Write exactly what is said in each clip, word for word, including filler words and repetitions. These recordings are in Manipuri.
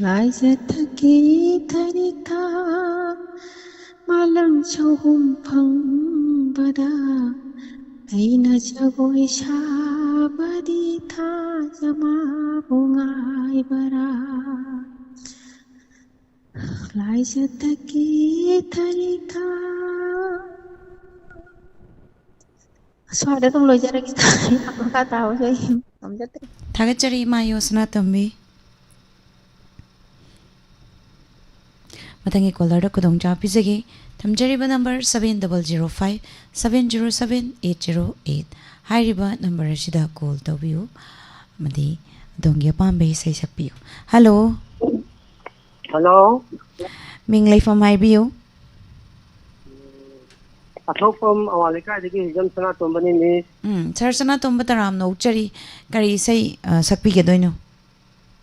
ꯂꯥꯏꯖꯊꯛꯀꯤ ꯊꯔꯤꯛꯊ ꯃꯥꯂꯪ ꯆꯍꯨꯝ ꯐꯪꯕꯗ ꯑꯩꯅ ꯖꯒꯣꯏ ꯁꯥꯕꯗꯤ ꯊꯥꯖ ꯃꯥꯕꯨ ꯉꯥꯏꯕꯔꯥ? ꯂꯥꯏꯖꯊꯛꯀꯤ ꯊꯔꯤꯛꯊ꯫ ꯑꯁ꯭ꯋꯥꯏꯗ ꯑꯗꯨꯝ ꯂꯣꯏꯖꯔꯒꯦ꯫ ꯃꯈꯥ ꯇꯥꯕꯁꯨ ꯑꯩ ꯉꯝꯖꯗ꯭ꯔꯦ꯫ ꯊꯥꯒꯠꯆꯔꯤ ꯏꯃꯥ ꯌꯣ ꯁꯅꯥꯇꯣꯝꯕꯤ꯫ ꯃꯊꯪꯒꯤ ꯀꯣꯂꯔꯗ ꯈꯨꯗꯣꯡꯆꯥꯕ ꯄꯤꯖꯒꯦ꯫ ꯊꯝꯖꯔꯤꯕ number seven double zero five seven zero seven eight zero eight꯫ ꯍꯥꯏꯔꯤꯕ ꯅꯝꯕꯔ ꯑꯁꯤꯗ ꯀꯣꯜ ꯇꯧꯕꯤꯌꯨ ꯑꯃꯗꯤ ꯑꯗꯣꯝꯒꯤ ꯑꯄꯥꯝꯕ ꯏꯁꯩ ꯁꯛꯄꯤꯌꯨ꯫ ꯍꯜꯂꯣ꯫ ꯍꯜꯂꯣ꯫ ꯃꯤꯡ ꯂꯩꯐꯝ ꯍꯥꯏꯕꯤꯌꯨ꯫ ꯑꯊꯣꯛꯄꯝ ꯑꯋꯥꯡ ꯂꯩꯀꯥꯏꯗꯒꯤ ꯍꯤꯖꯝ ꯁꯅꯥꯇꯣꯝꯕꯅꯤ, ꯃꯤꯁ꯫ ꯎꯝ, ꯁꯥꯔ ꯁꯅꯥꯇꯣꯝꯕ ꯇꯔꯥꯝꯅ ꯑꯣꯛꯆꯔꯤ꯫ ꯀꯔꯤ ꯏꯁꯩ, ꯑ, ꯁꯛꯄꯤꯒꯗꯣꯏꯅꯣ?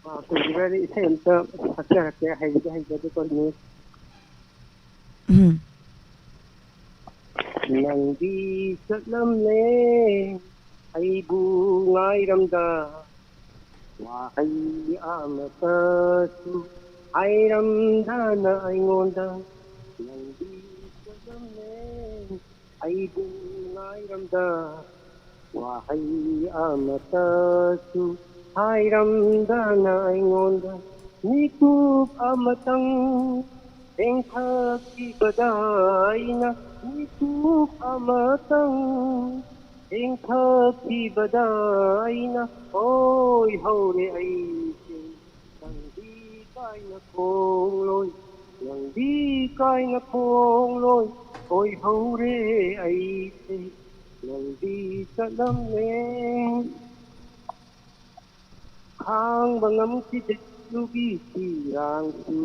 ꯑ, ꯀꯨꯏꯗ꯭ꯔꯤꯕ ꯏꯁꯩ ꯑꯝꯇ ꯁꯛꯆꯔꯛꯀꯦ, ꯍꯩꯕꯗꯤ ꯍꯩꯖꯗꯦꯀꯣ, ꯃꯤꯁ꯫ ꯎꯝ꯫ ꯅꯪꯗꯤ ꯆꯠꯂꯝꯂꯦ ꯑꯩꯕꯨ ꯉꯥꯏꯔꯝꯗ, ꯋꯥꯍꯩ ꯑꯃꯇꯁꯨ ꯍꯥꯏꯔꯝꯗꯅ ꯑꯩꯉꯣꯟꯗ꯫ ꯅꯪꯗꯤ ꯆꯠꯂꯝꯂꯦ ꯑꯩꯕꯨ ꯉꯥꯏꯔꯝꯗ, ꯋꯥꯍꯩ ꯑꯃꯇꯁꯨ ꯍꯥꯏꯔꯝꯗꯅ ꯑꯩꯉꯣꯟꯗ꯫ ꯃꯤꯀꯨꯞ ꯑꯃꯇꯪ ꯊꯦꯡꯊꯈꯤꯕꯗ ꯑꯩꯅ, ꯃꯤꯀꯨꯞ ꯑꯃꯇꯪ ꯊꯦꯡꯊꯈꯤꯕꯗ ꯑꯩꯅ ꯑꯣꯏꯍꯧꯔꯦ ꯑꯩꯁꯦ꯫ ꯅꯪꯗꯤ ꯀꯥꯏꯅ ꯈꯣꯡꯂꯣꯏ, ꯅꯪꯗꯤ ꯀꯥꯏꯅ ꯈꯣꯡꯂꯣꯏ ꯑꯣꯏꯍꯧꯔꯦ ꯑꯩꯁꯦ꯫ ꯅꯪꯗꯤ ꯆꯠꯂꯝꯂꯦ ꯈꯥꯡꯕ ꯉꯝꯈꯤꯗꯦ ꯑꯗꯨꯒꯤ ꯄꯤꯔꯥꯡꯁꯨ꯫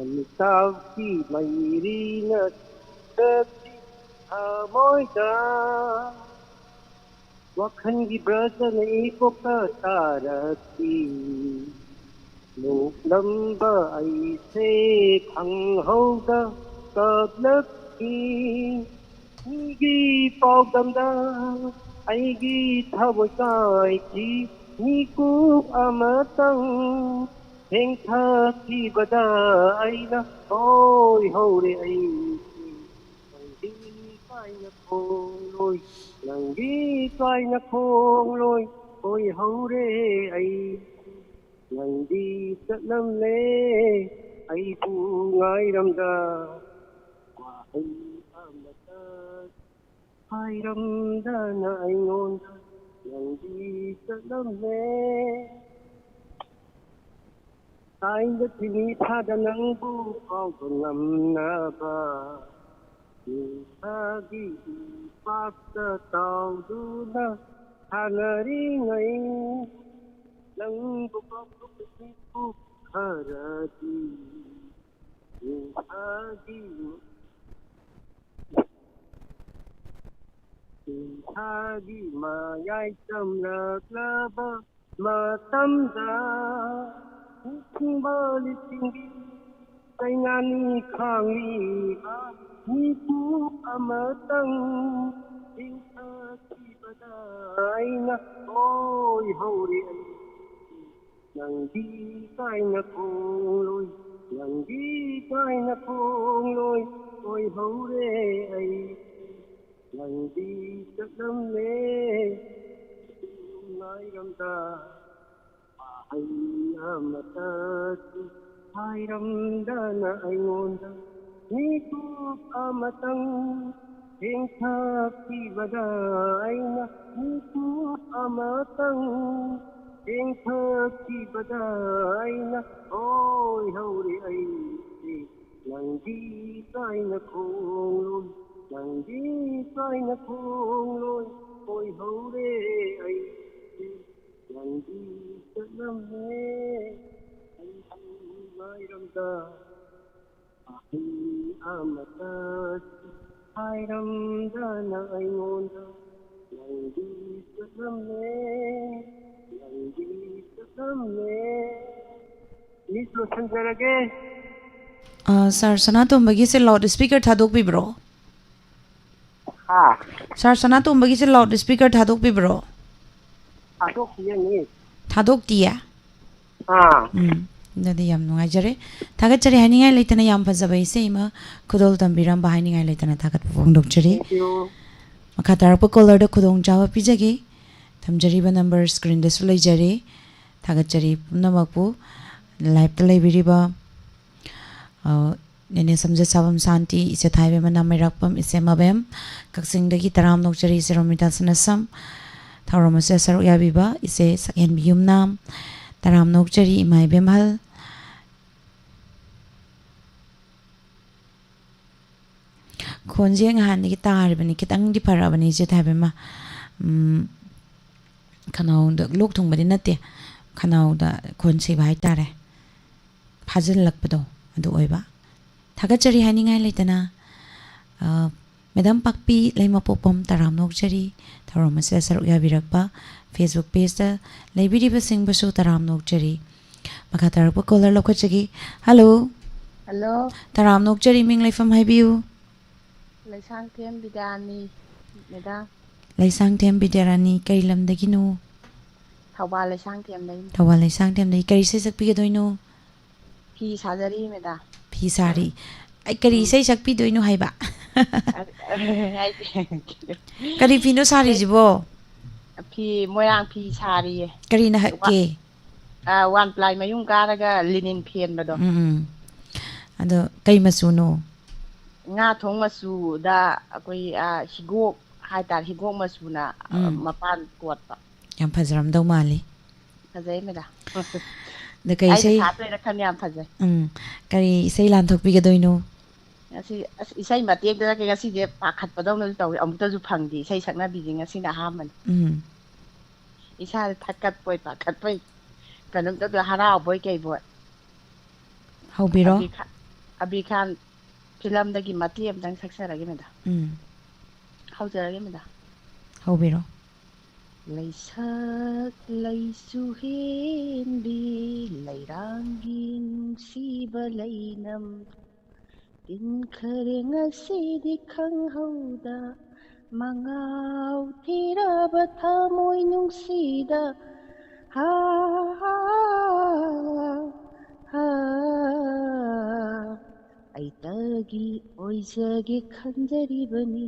ꯑꯃꯤꯇꯥꯚꯀꯤ ꯃꯩꯔꯤꯅ ꯆꯨꯔꯛꯂꯤ ꯊꯃꯣꯏꯗ, ꯋꯥꯈꯜꯒꯤ ꯕ꯭ꯔꯖꯅ ꯏꯀꯣꯛꯇ ꯇꯥꯔꯛꯂꯤ꯫ ꯅꯣꯛꯂꯝꯕ ꯑꯩꯁꯦ ꯈꯪꯍꯧꯗ ꯀꯞꯂꯛꯂꯤ꯫ ꯃꯤꯒꯤ ꯄꯥꯎꯗꯝꯗ ꯑꯩꯒꯤ ꯊꯃꯣꯏ ꯀꯥꯏꯈꯤ ꯃꯤꯀꯨꯞ ꯑꯃꯇꯪ ꯊꯦꯡꯊꯈꯤꯕꯗ ꯑꯩꯅ ꯑꯣꯏꯍꯧꯔꯦ ꯑꯩꯁꯦ꯫ ꯅꯪꯗꯤ ꯀꯥꯏꯅ ꯈꯣꯡꯂꯣꯏ, ꯅꯪꯗꯤ ꯀꯥꯏꯅ ꯈꯣꯡꯂꯣꯏ ꯑꯣꯏꯍꯧꯔꯦ ꯑꯩꯁꯦ꯫ ꯅꯪꯗꯤ ꯆꯠꯂꯝꯂꯦ ꯑꯩꯕꯨ ꯉꯥꯏꯔꯝꯗ꯫ ꯋꯥꯍꯩ ꯑꯃꯇ ꯍꯥꯏꯔꯝꯗꯅ ꯑꯩꯉꯣꯟꯗ ꯅꯪꯗꯤ ꯆꯠꯂꯝꯃꯦ꯫ ꯀꯥꯏꯗ ꯊꯤꯅꯤ ꯐꯥꯗ ꯅꯪꯕꯨ ꯀꯥꯎꯕ ꯉꯝꯅꯕ ꯅꯤꯡꯊꯥꯒꯤ ꯄꯥꯛꯇ ꯇꯥꯎꯗꯨꯅ ꯁꯥꯟꯅꯔꯤꯉꯩ ꯅꯪꯕꯨ ꯀꯥꯎꯊꯣꯛꯄ ꯃꯤꯀꯨꯞ ꯈꯔꯗꯤ ꯅꯤꯡꯊꯥꯒꯤ ꯅꯤꯡꯊꯥꯒꯤ ꯃꯌꯥꯏ ꯆꯝꯂꯛꯂꯕ ꯃꯇꯝꯗ ꯅꯤꯡꯁꯤꯡꯕ ꯂꯤꯁꯤꯡꯒꯤ ꯆꯩꯅꯥꯅꯤ ꯈꯥꯡꯂꯤꯕ ꯃꯤꯀꯨꯞ ꯑꯃꯇꯪ ꯆꯤꯡꯊꯈꯤꯕꯗ ꯑꯩꯅ ꯑꯣꯏꯍꯧꯔꯦ ꯑꯩ꯫ ꯅꯪꯗꯤ ꯀꯥꯏꯅ ꯈꯣꯡꯂꯣꯏ, ꯅꯪꯗꯤ ꯀꯥꯏꯅ ꯈꯣꯡꯂꯣꯏ ꯑꯣꯏꯍꯧꯔꯦ ꯑꯩ꯫ ꯅꯪꯗꯤ ꯆꯠꯂꯝꯂꯦ ꯉꯥꯏꯔꯝꯗ ꯋꯥꯍꯩ ꯑꯃꯇꯁꯨ ꯍꯥꯏꯔꯝꯗꯅ ꯑꯩꯉꯣꯟꯗ ꯃꯤꯀꯨꯞ ꯑꯃꯇꯪ ꯊꯦꯡꯊꯈꯤꯕꯗ ꯑꯩꯅ ꯃꯤꯀꯨꯞ ꯑꯃꯇꯪ ꯊꯦꯡꯊꯈꯤꯕꯗ ꯑꯩꯅ ꯑꯣꯏꯍꯧꯔꯦ ꯑꯩꯁꯦ꯫ ꯅꯪꯗꯤ ꯀꯥꯏꯅ ꯈꯣꯡꯂꯣꯏ, ꯅꯪꯗꯤ ꯀꯥꯏꯅ ꯈꯣꯡꯂꯣꯏ ꯑꯣꯏꯍꯧꯔꯦ ꯑꯩꯁꯦ꯫ ꯅꯪꯗꯤ ꯆꯠꯂꯝꯃꯦ ꯑꯩꯕꯨ ꯉꯥꯏꯔꯝꯗ ꯋꯥꯍꯩ ꯑꯃꯇꯁꯨ ꯍꯥꯏꯔꯝꯗꯅ ꯑꯩꯉꯣꯟꯗ ꯅꯪꯗꯤ ꯆꯠꯂꯝꯃꯦ, ꯅꯪꯗꯤ ꯆꯠꯂꯝꯃꯦ꯫ ꯃꯤꯁ ꯂꯣꯏꯁꯤꯟꯖꯔꯒꯦ꯫ ꯁꯥꯔ, ꯁꯅꯥꯇꯣꯝꯕꯒꯤꯁꯦ ꯂꯥꯎꯠ ꯁ꯭ꯄꯤꯀꯔ ꯊꯥꯗꯣꯛꯄꯤꯕ꯭ꯔꯣ? ꯍꯥ? ꯁꯥꯔ ꯁꯅꯥꯇꯣꯝꯕꯒꯤꯁꯦ ꯂꯥꯎꯠ ꯁ꯭ꯄꯤꯀꯔ ꯊꯥꯗꯣꯛꯄꯤꯕ꯭ꯔꯣ? ꯊꯥꯗꯣꯛꯈꯤꯌꯦꯅꯦ꯫ ꯊꯥꯗꯣꯛꯇꯤꯌꯦ? ꯑꯥ꯫ ꯎꯝ꯫ ꯑꯗꯨꯗꯤ ꯌꯥꯝ ꯅꯨꯡꯉꯥꯏꯖꯔꯦ꯫ ꯊꯥꯒꯠꯆꯔꯤ ꯍꯥꯏꯅꯤꯡꯉꯥꯏ ꯂꯩꯇꯅ, ꯌꯥꯝ ꯐꯖꯕ ꯏꯁꯩ ꯑꯃ ꯈꯨꯗꯣꯜ ꯇꯝꯕꯤꯔꯝꯕ ꯍꯥꯏꯅꯤꯡꯉꯥꯏ ꯂꯩꯇꯅ ꯊꯥꯒꯠꯄ ꯐꯣꯡꯗꯣꯛꯆꯔꯤ꯫ Thank you꯫ ꯃꯈꯥ ꯇꯥꯔꯛꯄ ꯀꯣꯂꯔꯗ ꯈꯨꯗꯣꯡꯆꯥꯕ ꯄꯤꯖꯒꯦ꯫ ꯊꯝꯖꯔꯤꯕ ꯅꯝꯕꯔ ꯁ꯭ꯀ꯭ꯔꯤꯟꯗꯁꯨ ꯂꯩꯖꯔꯤ꯫ ꯊꯥꯒꯠꯆꯔꯤ ꯄꯨꯝꯅꯃꯛꯄꯨ꯫ ꯂꯥꯏꯞꯇ ꯂꯩꯕꯤꯔꯤꯕ, ꯑ, ꯅꯦꯅꯦ ꯁꯝꯖꯦꯠꯁꯥꯕꯝ ꯁꯥꯟꯇꯤ, ꯏꯆꯦ ꯊꯥꯏꯕꯦꯝ ꯃꯅꯥ ꯃꯩꯔꯥꯛꯄꯝ, ꯏꯆꯦ ꯃꯕꯦꯝ, ꯀꯛꯆꯤꯡꯗꯒꯤ ꯇꯔꯥꯝꯅ ꯑꯣꯛꯆꯔꯤ, ꯏꯆꯦ ꯔꯣꯃꯤꯇꯥ ꯁꯅꯥꯁꯝ, ꯊꯧꯔꯝ ꯑꯁꯤꯗ ꯁꯔꯨꯛ ꯌꯥꯕꯤꯕ ꯏꯆꯦ ꯁꯛꯍꯦꯟꯕꯤ ꯌꯨꯝꯅꯥꯝ, ꯇꯔꯥꯝꯅ ꯑꯣꯛꯆꯔꯤ, ꯏꯃꯥ ꯏꯕꯦꯝꯍꯜ꯫ ꯈꯣꯟꯁꯦ ꯉꯍꯥꯟꯗꯒꯤ ꯇꯥꯔꯤꯕꯅꯤ, ꯈꯤꯇꯪꯗꯤ ꯐꯔꯛꯑꯕꯅꯤ ꯏꯆꯦ ꯊꯥꯏꯕꯦꯝꯃ꯫ ꯎꯝ, ꯈꯅꯥꯎꯗ ꯂꯣꯛ ꯊꯨꯡꯕꯗꯤ ꯅꯠꯇꯦ, ꯈꯅꯥꯎꯗ ꯈꯣꯟ ꯁꯤꯕ ꯍꯥꯏꯇꯥꯔꯦ, ꯐꯥꯖꯤꯜꯂꯛꯄꯗꯣ ꯑꯗꯨ ꯑꯣꯏꯕ꯫ ꯊꯥꯒꯠꯆꯔꯤ ꯍꯥꯏꯅꯤꯡꯉꯥꯏ ꯂꯩꯇꯅ꯫ ꯑ, ꯃꯦꯗꯥꯝ ꯄꯥꯛꯄꯤ ꯂꯩꯃꯄꯣꯛꯄꯝ, ꯇꯔꯥꯝꯅ ꯑꯣꯛꯆꯔꯤ꯫ ꯊꯧꯔꯝ ꯑꯁꯤꯗ ꯁꯔꯨꯛ ꯌꯥꯕꯤꯔꯛꯄ Facebook pageꯇ ꯂꯩꯕꯤꯔꯤꯕꯁꯤꯡꯕꯨꯁꯨ ꯇꯔꯥꯝꯅ ꯑꯣꯛꯆꯔꯤ꯫ ꯃꯈꯥ ꯇꯥꯔꯛꯄ ꯀꯣꯂꯔ ꯂꯧꯈꯠꯆꯒꯦ꯫ ꯍꯜꯂꯣ꯫ ꯍꯜꯂꯣ꯫ ꯇꯔꯥꯝꯅ ꯑꯣꯛꯆꯔꯤ, ꯃꯤꯡ ꯂꯩꯐꯝ ꯍꯥꯏꯕꯤꯌꯨ꯫ ꯂꯩꯁꯥꯡꯊꯦꯝ ꯕꯤꯗ꯭ꯌꯥꯅꯤ, ꯃꯦꯗꯥꯝ꯫ ꯂꯩꯁꯥꯡꯊꯦꯝ ꯕꯤꯗ꯭ꯌꯥꯔꯥꯅꯤ, ꯀꯔꯤ ꯂꯝꯗꯒꯤꯅꯣ? ꯊꯧꯕꯥꯜ ꯂꯩꯁꯥꯡꯊꯦꯝꯗꯩꯅꯤ꯫ ꯊꯧꯕꯥꯜ ꯂꯩꯁꯥꯡꯊꯦꯝꯗꯒꯤ꯫ ꯀꯔꯤ ꯏꯁꯩ ꯁꯛꯄꯤꯒꯗꯣꯏꯅꯣ? ꯐꯤ ꯁꯥꯖꯔꯤ, ꯃꯦꯗꯥꯝ꯫ ꯐꯤ ꯁꯥꯔꯤ꯫ ꯑꯩ ꯀꯔꯤ ꯎꯝ꯫ ꯏꯁꯩ ꯁꯛꯄꯤꯗꯣꯏꯅꯣ ꯍꯥꯏꯕ? ꯍꯥꯏꯗꯤ, ꯀꯔꯤ ꯐꯤꯅꯣ ꯁꯥꯔꯤꯁꯤꯕꯣ? ꯐꯤ, ꯃꯣꯏꯔꯥꯡ ꯐꯤ ꯁꯥꯔꯤꯌꯦ꯫ ꯀꯔꯤꯅ ꯍꯛꯀꯦ? ꯑ, ꯋꯥꯟ ꯄ꯭ꯂꯥꯏ ꯃꯌꯨꯡ ꯀꯥꯔꯒ ꯂꯤꯅꯤꯟ ꯐꯦꯟꯕꯗꯣ꯫ ꯎꯝ, ꯎꯝ꯫ ꯑꯗꯣ ꯀꯩ ꯃꯆꯨꯅꯣ? ꯉꯥ ꯊꯣꯡ ꯃꯆꯨꯗ ꯑꯩꯈꯣꯏ, ꯑ, ꯍꯤꯒꯣꯛ ꯍꯥꯏꯇꯥꯔꯦ, ꯍꯤꯒꯣꯛ ꯃꯆꯨꯅ, ꯑ, ꯎꯝ꯫ ꯃꯄꯥꯟ ꯀꯣꯠꯄ꯫ ꯌꯥꯝ ꯐꯖꯔꯝꯗꯧ ꯃꯥꯜꯂꯤ꯫ ꯐꯖꯩ, ꯃꯦꯗꯥꯝ꯫ ꯑꯗ ꯀꯩ ꯑꯩꯅ ꯏꯁꯩ? ꯁꯥꯗꯣꯏꯔꯥ ꯈꯟ ꯌꯥꯝ ꯐꯖꯩ꯫ ꯎꯝ, ꯀꯔꯤ ꯏꯁꯩ ꯂꯥꯟꯊꯣꯛꯄꯤꯒꯗꯣꯏꯅꯣ? ꯉꯁꯤ, ꯑꯁ, ꯏꯁꯩ ꯃꯇꯦꯛꯇꯨꯗ ꯉꯁꯤꯁꯦ ꯄꯥꯈꯠꯄꯗꯧꯅꯁꯨ ꯇꯧꯏ, ꯑꯃꯨꯛꯇꯁꯨ ꯐꯪꯗꯦ ꯏꯁꯩ ꯁꯛꯅꯕꯤꯁꯦ, ꯉꯁꯤꯅ ꯑꯍꯥꯟꯕꯅꯤ꯫ ꯎꯝ꯫ ꯏꯁꯥꯁꯦ ꯊꯛꯀꯠꯄꯣꯏ ꯄꯥꯈꯠꯄꯣꯏ, ꯀꯩꯅꯣꯝ ꯇꯧꯗꯣꯏ, ꯍꯔꯥꯎꯕꯣꯏ ꯀꯩꯕꯣꯏ꯫ ꯍꯧꯕꯤꯔꯣ꯫ ꯑꯕꯤ ꯈꯥ-, ꯑꯕꯤ ꯈꯥꯟ ꯐꯤꯂꯝꯗꯒꯤ ꯃꯇꯦꯛ ꯑꯃꯇꯪ ꯁꯛꯆꯔꯒꯦ, ꯃꯦꯗꯥꯝ꯫ ꯎꯝ꯫ ꯍꯧꯖꯔꯒꯦ, ꯃꯦꯗꯥꯝ꯫ ꯍꯧꯕꯤꯔꯣ꯫ ꯂꯩꯁꯛ ꯂꯩꯆꯨ ꯍꯦꯟꯕꯤ, ꯂꯩꯔꯥꯡꯒꯤ ꯅꯨꯡꯁꯤꯕ ꯂꯩꯅꯝ, ꯇꯤꯟꯈꯔꯦ ꯉꯁꯤꯗꯤ ꯈꯪꯍꯧꯗ, ꯃꯉꯥꯎ ꯊꯤꯔꯕ ꯊꯃꯣꯏ ꯅꯨꯡꯁꯤꯗ, ꯍꯥ, ꯍꯥ, ꯍꯥ, ꯑꯩꯇꯒꯤ ꯑꯣꯏꯖꯒꯦ ꯈꯟꯖꯔꯤꯕꯅꯤ꯫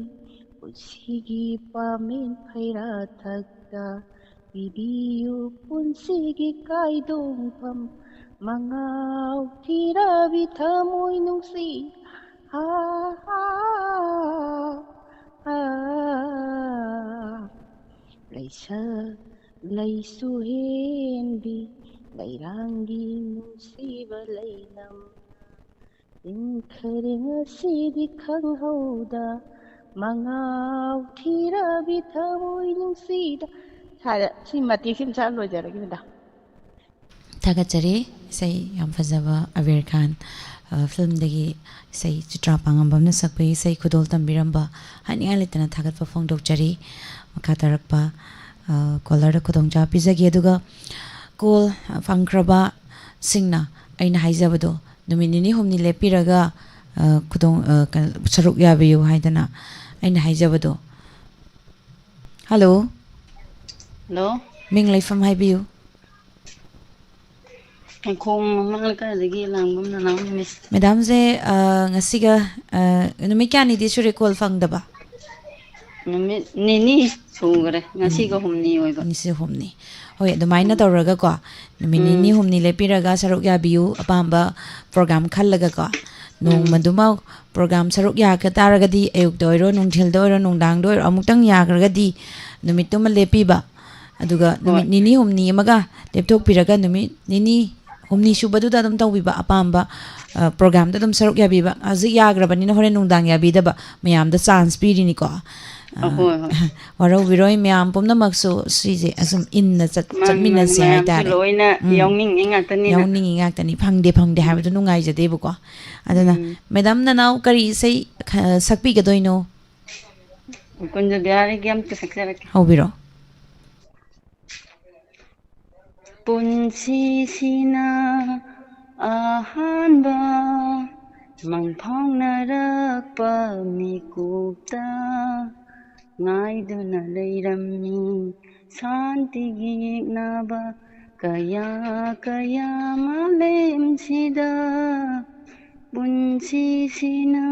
ꯄꯨꯟꯁꯤꯒꯤ ꯄꯥꯃꯦꯟ ꯐꯩꯔꯥ ꯊꯛꯇ ꯄꯤꯕꯤꯌꯨ ꯄꯨꯟꯁꯤꯒꯤ ꯀꯥꯏꯗꯣꯡꯐꯝ꯫ ꯃꯉꯥꯎ ꯊꯤꯔꯕꯤ ꯊꯃꯣꯏ ꯅꯨꯡꯁꯤ, ꯍꯥ, ꯍꯥ, ꯍꯥ꯫ ꯂꯩꯁꯛ ꯂꯩꯁꯨ ꯍꯦꯟꯕꯤ ꯂꯩꯔꯥꯡꯒꯤ ꯅꯨꯡꯁꯤꯕ ꯂꯩꯅꯝ꯫ ꯆꯤꯟꯈꯔꯦ ꯉꯁꯤꯗꯤ ꯈꯪꯍꯧꯗ, ꯃꯉꯥꯎ ꯊꯤꯔꯕꯤ ꯊꯃꯣꯏ ꯅꯨꯡꯁꯤꯗ꯫ ꯁꯥꯔꯦ, ꯁꯤ ꯃꯇꯦꯛꯁꯤꯃ ꯁꯥꯔ ꯂꯣꯏꯖꯔꯒꯦ, ꯃꯦꯗꯥꯝ꯫ ꯊꯥꯒꯠꯆꯔꯤ꯫ ꯏꯁꯩ ꯌꯥꯝ ꯐꯖꯕ, ꯑꯕꯤꯔ ꯈꯥꯟ, ꯑ, ꯐꯤꯂꯝꯗꯒꯤ ꯏꯁꯩ, ꯆꯤꯇ꯭ꯔꯥ ꯄꯥꯉꯝꯕꯝꯅ ꯁꯛꯄ ꯏꯁꯩ ꯈꯨꯗꯣꯜ ꯇꯝꯕꯤꯔꯝꯕ, ꯍꯥꯏꯅꯤꯡꯉꯥꯏ ꯂꯩꯇꯅ ꯊꯥꯒꯠꯄ ꯐꯣꯡꯗꯣꯛꯆꯔꯤ꯫ ꯃꯈꯥ ꯇꯥꯔꯛꯄ, ꯑ, ꯀꯣꯂꯔꯗ ꯈꯨꯗꯣꯡꯆꯥꯕ ꯄꯤꯖꯒꯦ꯫ ꯑꯗꯨꯒ ꯀꯣꯜ ꯐꯪꯈ꯭ꯔꯕꯁꯤꯡꯅ ꯑꯩꯅ ꯍꯥꯏꯖꯕꯗꯣ, ꯅꯨꯃꯤꯠ ꯅꯤꯅꯤ ꯍꯨꯝꯅꯤ ꯂꯦꯞꯄꯤꯔꯒ, ꯑ, ꯈꯨꯗꯣꯡ, ꯑ, ꯀꯩꯅꯣ, ꯁꯔꯨꯛ ꯌꯥꯕꯤꯌꯨ ꯍꯥꯏꯗꯅ ꯑꯩꯅ ꯍꯥꯏꯖꯕꯗꯣ꯫ ꯍꯜꯂꯣ꯫ ꯍꯜꯂꯣ꯫ ꯃꯤꯡ ꯂꯩꯐꯝ ꯍꯥꯏꯕꯤꯌꯨ꯫ ꯃꯈꯣꯡ ꯃꯃꯥꯡ ꯂꯩꯀꯥꯏꯗꯒꯤ ꯂꯥꯡꯕꯝ ꯅꯅꯥꯎꯅꯤ, ꯃꯤꯁ꯫ ꯃꯦꯗꯥꯝꯁꯦ, ꯑ, ꯉꯁꯤꯒ, ꯑ, ꯅꯨꯃꯤꯠ ꯀꯌꯥꯅꯤꯗꯤ ꯁꯨꯔꯦ ꯀꯣꯜ ꯐꯪꯗꯕ? ꯅꯨꯃꯤꯠ ꯅꯤꯅꯤ ꯁꯨꯈ꯭ꯔꯦ, ꯉꯁꯤꯒ ꯎꯝ꯫ ꯍꯨꯝꯅꯤ ꯑꯣꯏꯕ꯫ ꯉꯁꯤ ꯍꯨꯝꯅꯤ꯫ ꯍꯣꯏ, ꯑꯗꯨꯃꯥꯏꯅ ꯎꯝ꯫ ꯇꯧꯔꯒꯀꯣ, ꯅꯨꯃꯤꯠ ꯅꯤꯅꯤ ꯎꯝ꯫ ꯍꯨꯝꯅꯤ ꯂꯦꯞꯄꯤꯔꯒ ꯁꯔꯨꯛ ꯌꯥꯕꯤꯌꯨ, ꯑꯄꯥꯝꯕ ꯄ꯭ꯔꯣꯒ꯭ꯔꯥꯝ ꯈꯜꯂꯒꯀꯣ, ꯎꯝ꯫ ꯅꯣꯡꯃꯗꯨꯃ ꯄ꯭ꯔꯣꯒ꯭ꯔꯥꯝ ꯁꯔꯨꯛ ꯌꯥꯒ ꯇꯥꯔꯒꯗꯤ, ꯑꯌꯨꯛꯇ ꯑꯣꯏꯔꯣ, ꯅꯨꯡꯊꯤꯜꯗ ꯑꯣꯏꯔꯣ, ꯅꯨꯡꯗꯥꯡꯗ ꯑꯣꯏꯔꯣ, ꯑꯃꯨꯛꯇꯪ ꯌꯥꯈ꯭ꯔꯒꯗꯤ ꯅꯨꯃꯤꯠꯇꯨꯃ ꯂꯦꯞꯄꯤꯕ, ꯑꯗꯨꯒ ꯍꯣꯏ꯫ ꯅꯨꯃꯤꯠ ꯅꯤꯅꯤ ꯍꯨꯝꯅꯤ ꯑꯃꯒ ꯂꯦꯞꯊꯣꯛꯄꯤꯔꯒ ꯅꯨꯃꯤꯠ ꯅꯤꯅꯤ ꯍꯨꯝꯅꯤ ꯁꯨꯕꯗꯨꯗ ꯑꯗꯨꯝ ꯇꯧꯕꯤꯕ, ꯑꯄꯥꯝꯕ, ꯑ, ꯄ꯭ꯔꯣꯒ꯭ꯔꯥꯝꯗ ꯑꯗꯨꯝ ꯁꯔꯨꯛ ꯌꯥꯕꯤꯕ꯫ ꯍꯧꯖꯤꯛ ꯌꯥꯈ꯭ꯔꯕꯅꯤꯅ ꯍꯣꯔꯦꯟ ꯅꯨꯡꯗꯥꯡ ꯌꯥꯕꯤꯗꯕ ꯃꯌꯥꯝꯗ ꯆꯥꯟꯁ ꯄꯤꯔꯤꯅꯤꯀꯣ꯫ ꯑ, ꯑ, ꯍꯣꯏ, ꯍꯣꯏ꯫ ꯋꯥꯔꯧꯕꯤꯔꯣꯏ, ꯃꯌꯥꯝ ꯄꯨꯝꯅꯃꯛꯁꯨ ꯁꯤꯁꯦ ꯑꯁꯨꯝ ꯏꯟꯅ ꯆꯠ-, ꯃꯥꯅꯤ, ꯃꯥꯅꯤ, ꯆꯠꯃꯤꯟꯅꯁꯦ ꯃꯌꯥꯝꯁꯨ ꯍꯥꯏꯇꯥꯔꯦ꯫ ꯂꯣꯏꯅ ꯎꯝ꯫ ꯌꯥꯎꯅꯤꯡꯉꯤ ꯉꯥꯛꯇꯅꯤꯅ꯫ ꯌꯥꯎꯅꯤꯡꯉꯤ ꯉꯥꯛꯇꯅꯤ, ꯐꯪꯗꯦ ꯐꯪꯗꯦ ꯎꯝ꯫ ꯍꯥꯏꯕꯗꯣ ꯅꯨꯡꯉꯥꯏꯖꯗꯦꯕꯀꯣ꯫ ꯑꯗꯨꯅ, ꯎꯝ꯫ ꯃꯦꯗꯥꯝ ꯅꯅꯥꯎ ꯀꯔꯤ ꯏꯁꯩ ꯈ-, ꯁꯛꯄꯤꯒꯗꯣꯏꯅꯣ? ꯀꯨꯟꯖ ꯕꯤꯍꯥꯔꯤꯒꯤ ꯑꯝꯇ ꯁꯛꯆꯔꯛꯀꯦ꯫ ꯍꯧꯕꯤꯔꯣ꯫ ꯄꯨꯟꯁꯤꯁꯤꯅ ꯑꯍꯥꯟꯕ ꯃꯪꯐꯥꯎꯅꯔꯛꯄ ꯃꯤꯀꯨꯞꯇ ꯉꯥꯏꯗꯨꯅ ꯂꯩꯔꯝꯃꯤ ꯁꯥꯟꯇꯤꯒꯤ ꯌꯦꯛꯅꯕ ꯀꯌꯥ ꯀꯌꯥ ꯃꯥꯂꯦꯝꯁꯤꯗ꯫ ꯄꯨꯟꯁꯤꯁꯤꯅ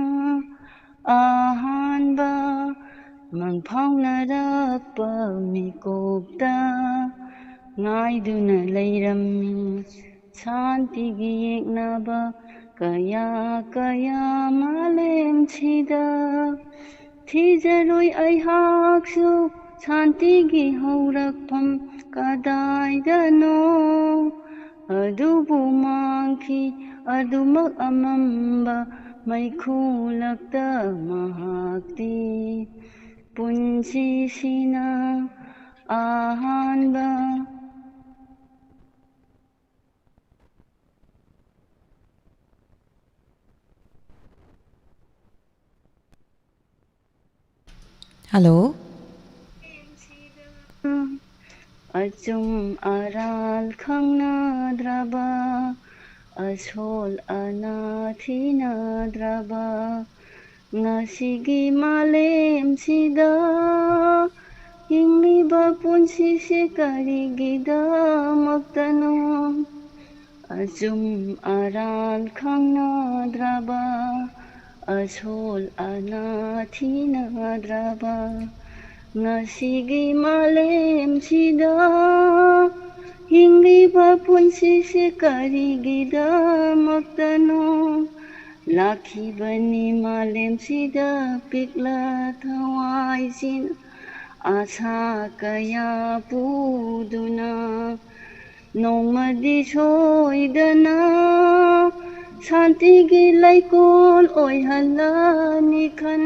ꯑꯍꯥꯟꯕ ꯃꯪꯐꯥꯎꯅꯔꯛꯄ ꯃꯤꯀꯨꯞꯇ ꯉꯥꯏꯗꯨꯅ ꯂꯩꯔꯝꯃꯤ ꯁꯥꯟꯇꯤꯒꯤ ꯌꯦꯛꯅꯕ ꯀꯌꯥ ꯀꯌꯥ ꯃꯥꯂꯦꯝꯁꯤꯗ꯫ ꯊꯤꯖꯔꯣꯏ ꯑꯩꯍꯥꯛꯁꯨ ꯁꯥꯟꯇꯤꯒꯤ ꯍꯧꯔꯛꯐꯝ ꯀꯗꯥꯏꯗꯅꯣ꯫ ꯑꯗꯨꯕꯨ ꯃꯥꯡꯈꯤ ꯑꯗꯨꯃꯛ ꯑꯃꯝꯕ ꯃꯩꯈꯨꯂꯛꯇ ꯃꯍꯥꯛꯇꯤ꯫ ꯄꯨꯟꯁꯤꯁꯤꯅ ꯑꯍꯥꯟꯕ꯫ Hello. ꯑꯆꯨꯝ ꯑꯔꯥꯜ ꯈꯪꯅꯗ꯭ꯔꯕ, ꯑꯁꯣꯜ ꯑꯅꯥ ꯊꯤꯅꯗ꯭ꯔꯕ ꯉꯁꯤꯒꯤ ꯃꯥꯂꯦꯝꯁꯤꯗ ꯍꯤꯡꯂꯤꯕ ꯄꯨꯟꯁꯤꯁꯦ ꯀꯔꯤꯒꯤꯗꯃꯛꯇꯅꯣ? ꯑꯆꯨꯝ ꯑꯔꯥꯜ ꯈꯪꯅꯗ꯭ꯔꯕ, ꯑꯁꯣꯜ ꯑꯅꯥ ꯊꯤꯅꯗ꯭ꯔꯕ ꯉꯁꯤꯒꯤ ꯃꯥꯂꯦꯝꯁꯤꯗ ꯍꯤꯡꯂꯤꯕ ꯄꯨꯟꯁꯤꯁꯦ ꯀꯔꯤꯒꯤꯗꯃꯛꯇꯅꯣ? ꯂꯥꯛꯈꯤꯕꯅꯤ ꯃꯥꯂꯦꯝꯁꯤꯗ ꯄꯤꯛꯂ ꯊꯋꯥꯏꯁꯤꯅ ꯑꯁꯥ ꯀꯌꯥ ꯄꯨꯗꯨꯅ꯫ ꯅꯣꯡꯃꯗꯤ ꯁꯣꯏꯗꯅ ꯁꯥꯟꯇꯤꯒꯤ ꯂꯩꯀꯣꯜ ꯑꯣꯏꯍꯜꯂꯅꯤ ꯈꯟ꯫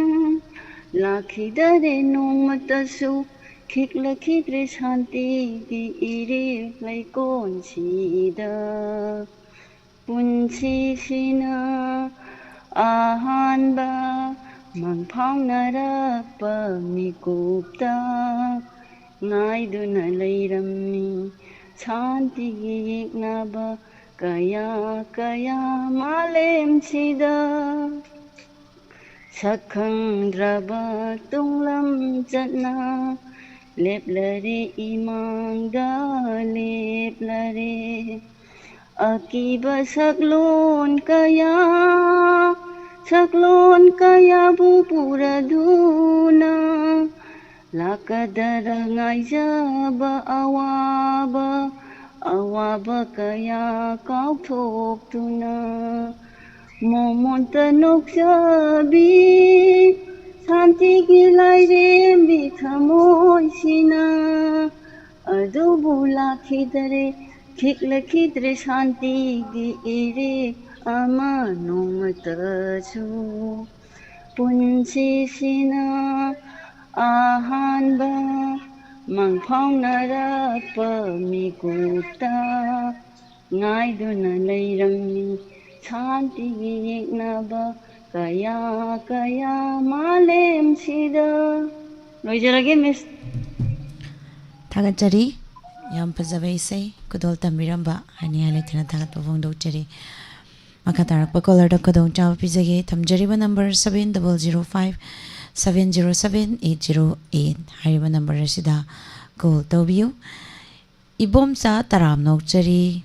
ꯂꯥꯛꯈꯤꯗꯔꯦ ꯅꯣꯡꯃꯇꯁꯨ ꯈꯤꯛꯂꯛꯈꯤꯗ꯭ꯔꯦ ꯁꯥꯟꯇꯤꯒꯤ ꯏꯔꯤꯜ ꯂꯩꯀꯣꯜꯁꯤꯗ꯫ ꯄꯨꯟꯁꯤꯁꯤꯅ ꯑꯍꯥꯟꯕ ꯃꯪꯐꯥꯎꯅꯔꯛꯄ ꯃꯤꯀꯨꯞꯇ ꯉꯥꯏꯗꯨꯅ ꯂꯩꯔꯝꯃꯤ ꯁꯥꯟꯇꯤꯒꯤ ꯌꯦꯛꯅꯕ ꯀꯌꯥ ꯀꯌꯥ ꯃꯥꯂꯦꯝꯁꯤꯗ꯫ ꯁꯛ ꯈꯪꯗ꯭ꯔꯕ ꯇꯨꯡꯂꯝ ꯆꯠꯅ ꯂꯦꯞꯂꯔꯦ, ꯏꯃꯥꯡꯗ ꯂꯦꯞꯂꯔꯦ꯫ ꯑꯀꯤꯕ ꯁꯛꯂꯣꯟ ꯀꯌꯥ, ꯁꯛꯂꯣꯟ ꯀꯌꯥꯕꯨ ꯄꯨꯔꯗꯨꯅ ꯂꯥꯛꯀꯗꯔ ꯉꯥꯏꯖꯕ ꯑꯋꯥꯕ, ꯑꯋꯥꯕ ꯀꯌꯥ ꯀꯥꯎꯊꯣꯛꯇꯨꯅ ꯃꯣꯃꯣꯟꯇ ꯅꯣꯛꯆꯕꯤ ꯁꯥꯟꯇꯤꯒꯤ ꯂꯥꯏꯔꯦꯝꯕꯤ ꯊꯃꯣꯏꯁꯤꯅ ꯑꯗꯨꯕꯨ ꯂꯥꯛꯈꯤꯗꯔꯦ, ꯈꯤꯛꯂꯛꯈꯤꯗ꯭ꯔꯦ ꯁꯥꯟꯇꯤꯒꯤ ꯏꯔꯦꯛ ꯑꯃ ꯅꯣꯡꯃꯇꯁꯨ꯫ ꯄꯨꯟꯁꯤꯁꯤꯅ ꯑꯍꯥꯟꯕ ꯃꯪꯐꯥꯎꯅꯔꯛꯄ ꯃꯤꯀꯨꯞꯇ ꯉꯥꯏꯗꯨꯅ ꯂꯩꯔꯝꯃꯤ ꯁꯥꯟꯇꯤꯒꯤ ꯌꯦꯛꯅꯕ ꯀꯌꯥ ꯀꯌꯥ ꯃꯥꯂꯦꯝꯁꯤꯗ꯫ ꯂꯣꯏꯖꯔꯒꯦ, ꯃꯤꯁ꯫ ꯊꯥꯒꯠꯆꯔꯤ꯫ ꯌꯥꯝ ꯐꯖꯕ ꯏꯁꯩ ꯈꯨꯗꯣꯜ ꯇꯝꯕꯤꯔꯝꯕ ꯍꯥꯏꯅꯤꯡꯉꯥꯏ ꯂꯩꯇꯅ ꯊꯥꯒꯠꯄ ꯐꯣꯡꯗꯣꯛꯆꯔꯤ꯫ ꯃꯈꯥ ꯇꯥꯔꯛꯄ ꯀꯣꯂꯔꯗ ꯈꯨꯗꯣꯡꯆꯥꯕ ꯄꯤꯖꯒꯦ꯫ ꯊꯝꯖꯔꯤꯕ number seven double zero five seven zero seven eight zero eight ꯍꯥꯏꯔꯤꯕ ꯅꯝꯕꯔ ꯑꯁꯤꯗ ꯀꯣꯜ ꯇꯧꯕꯤꯌꯨ꯫ ꯏꯕꯣꯝꯆꯥ ꯇꯔꯥꯝꯅ ꯑꯣꯛꯆꯔꯤ꯫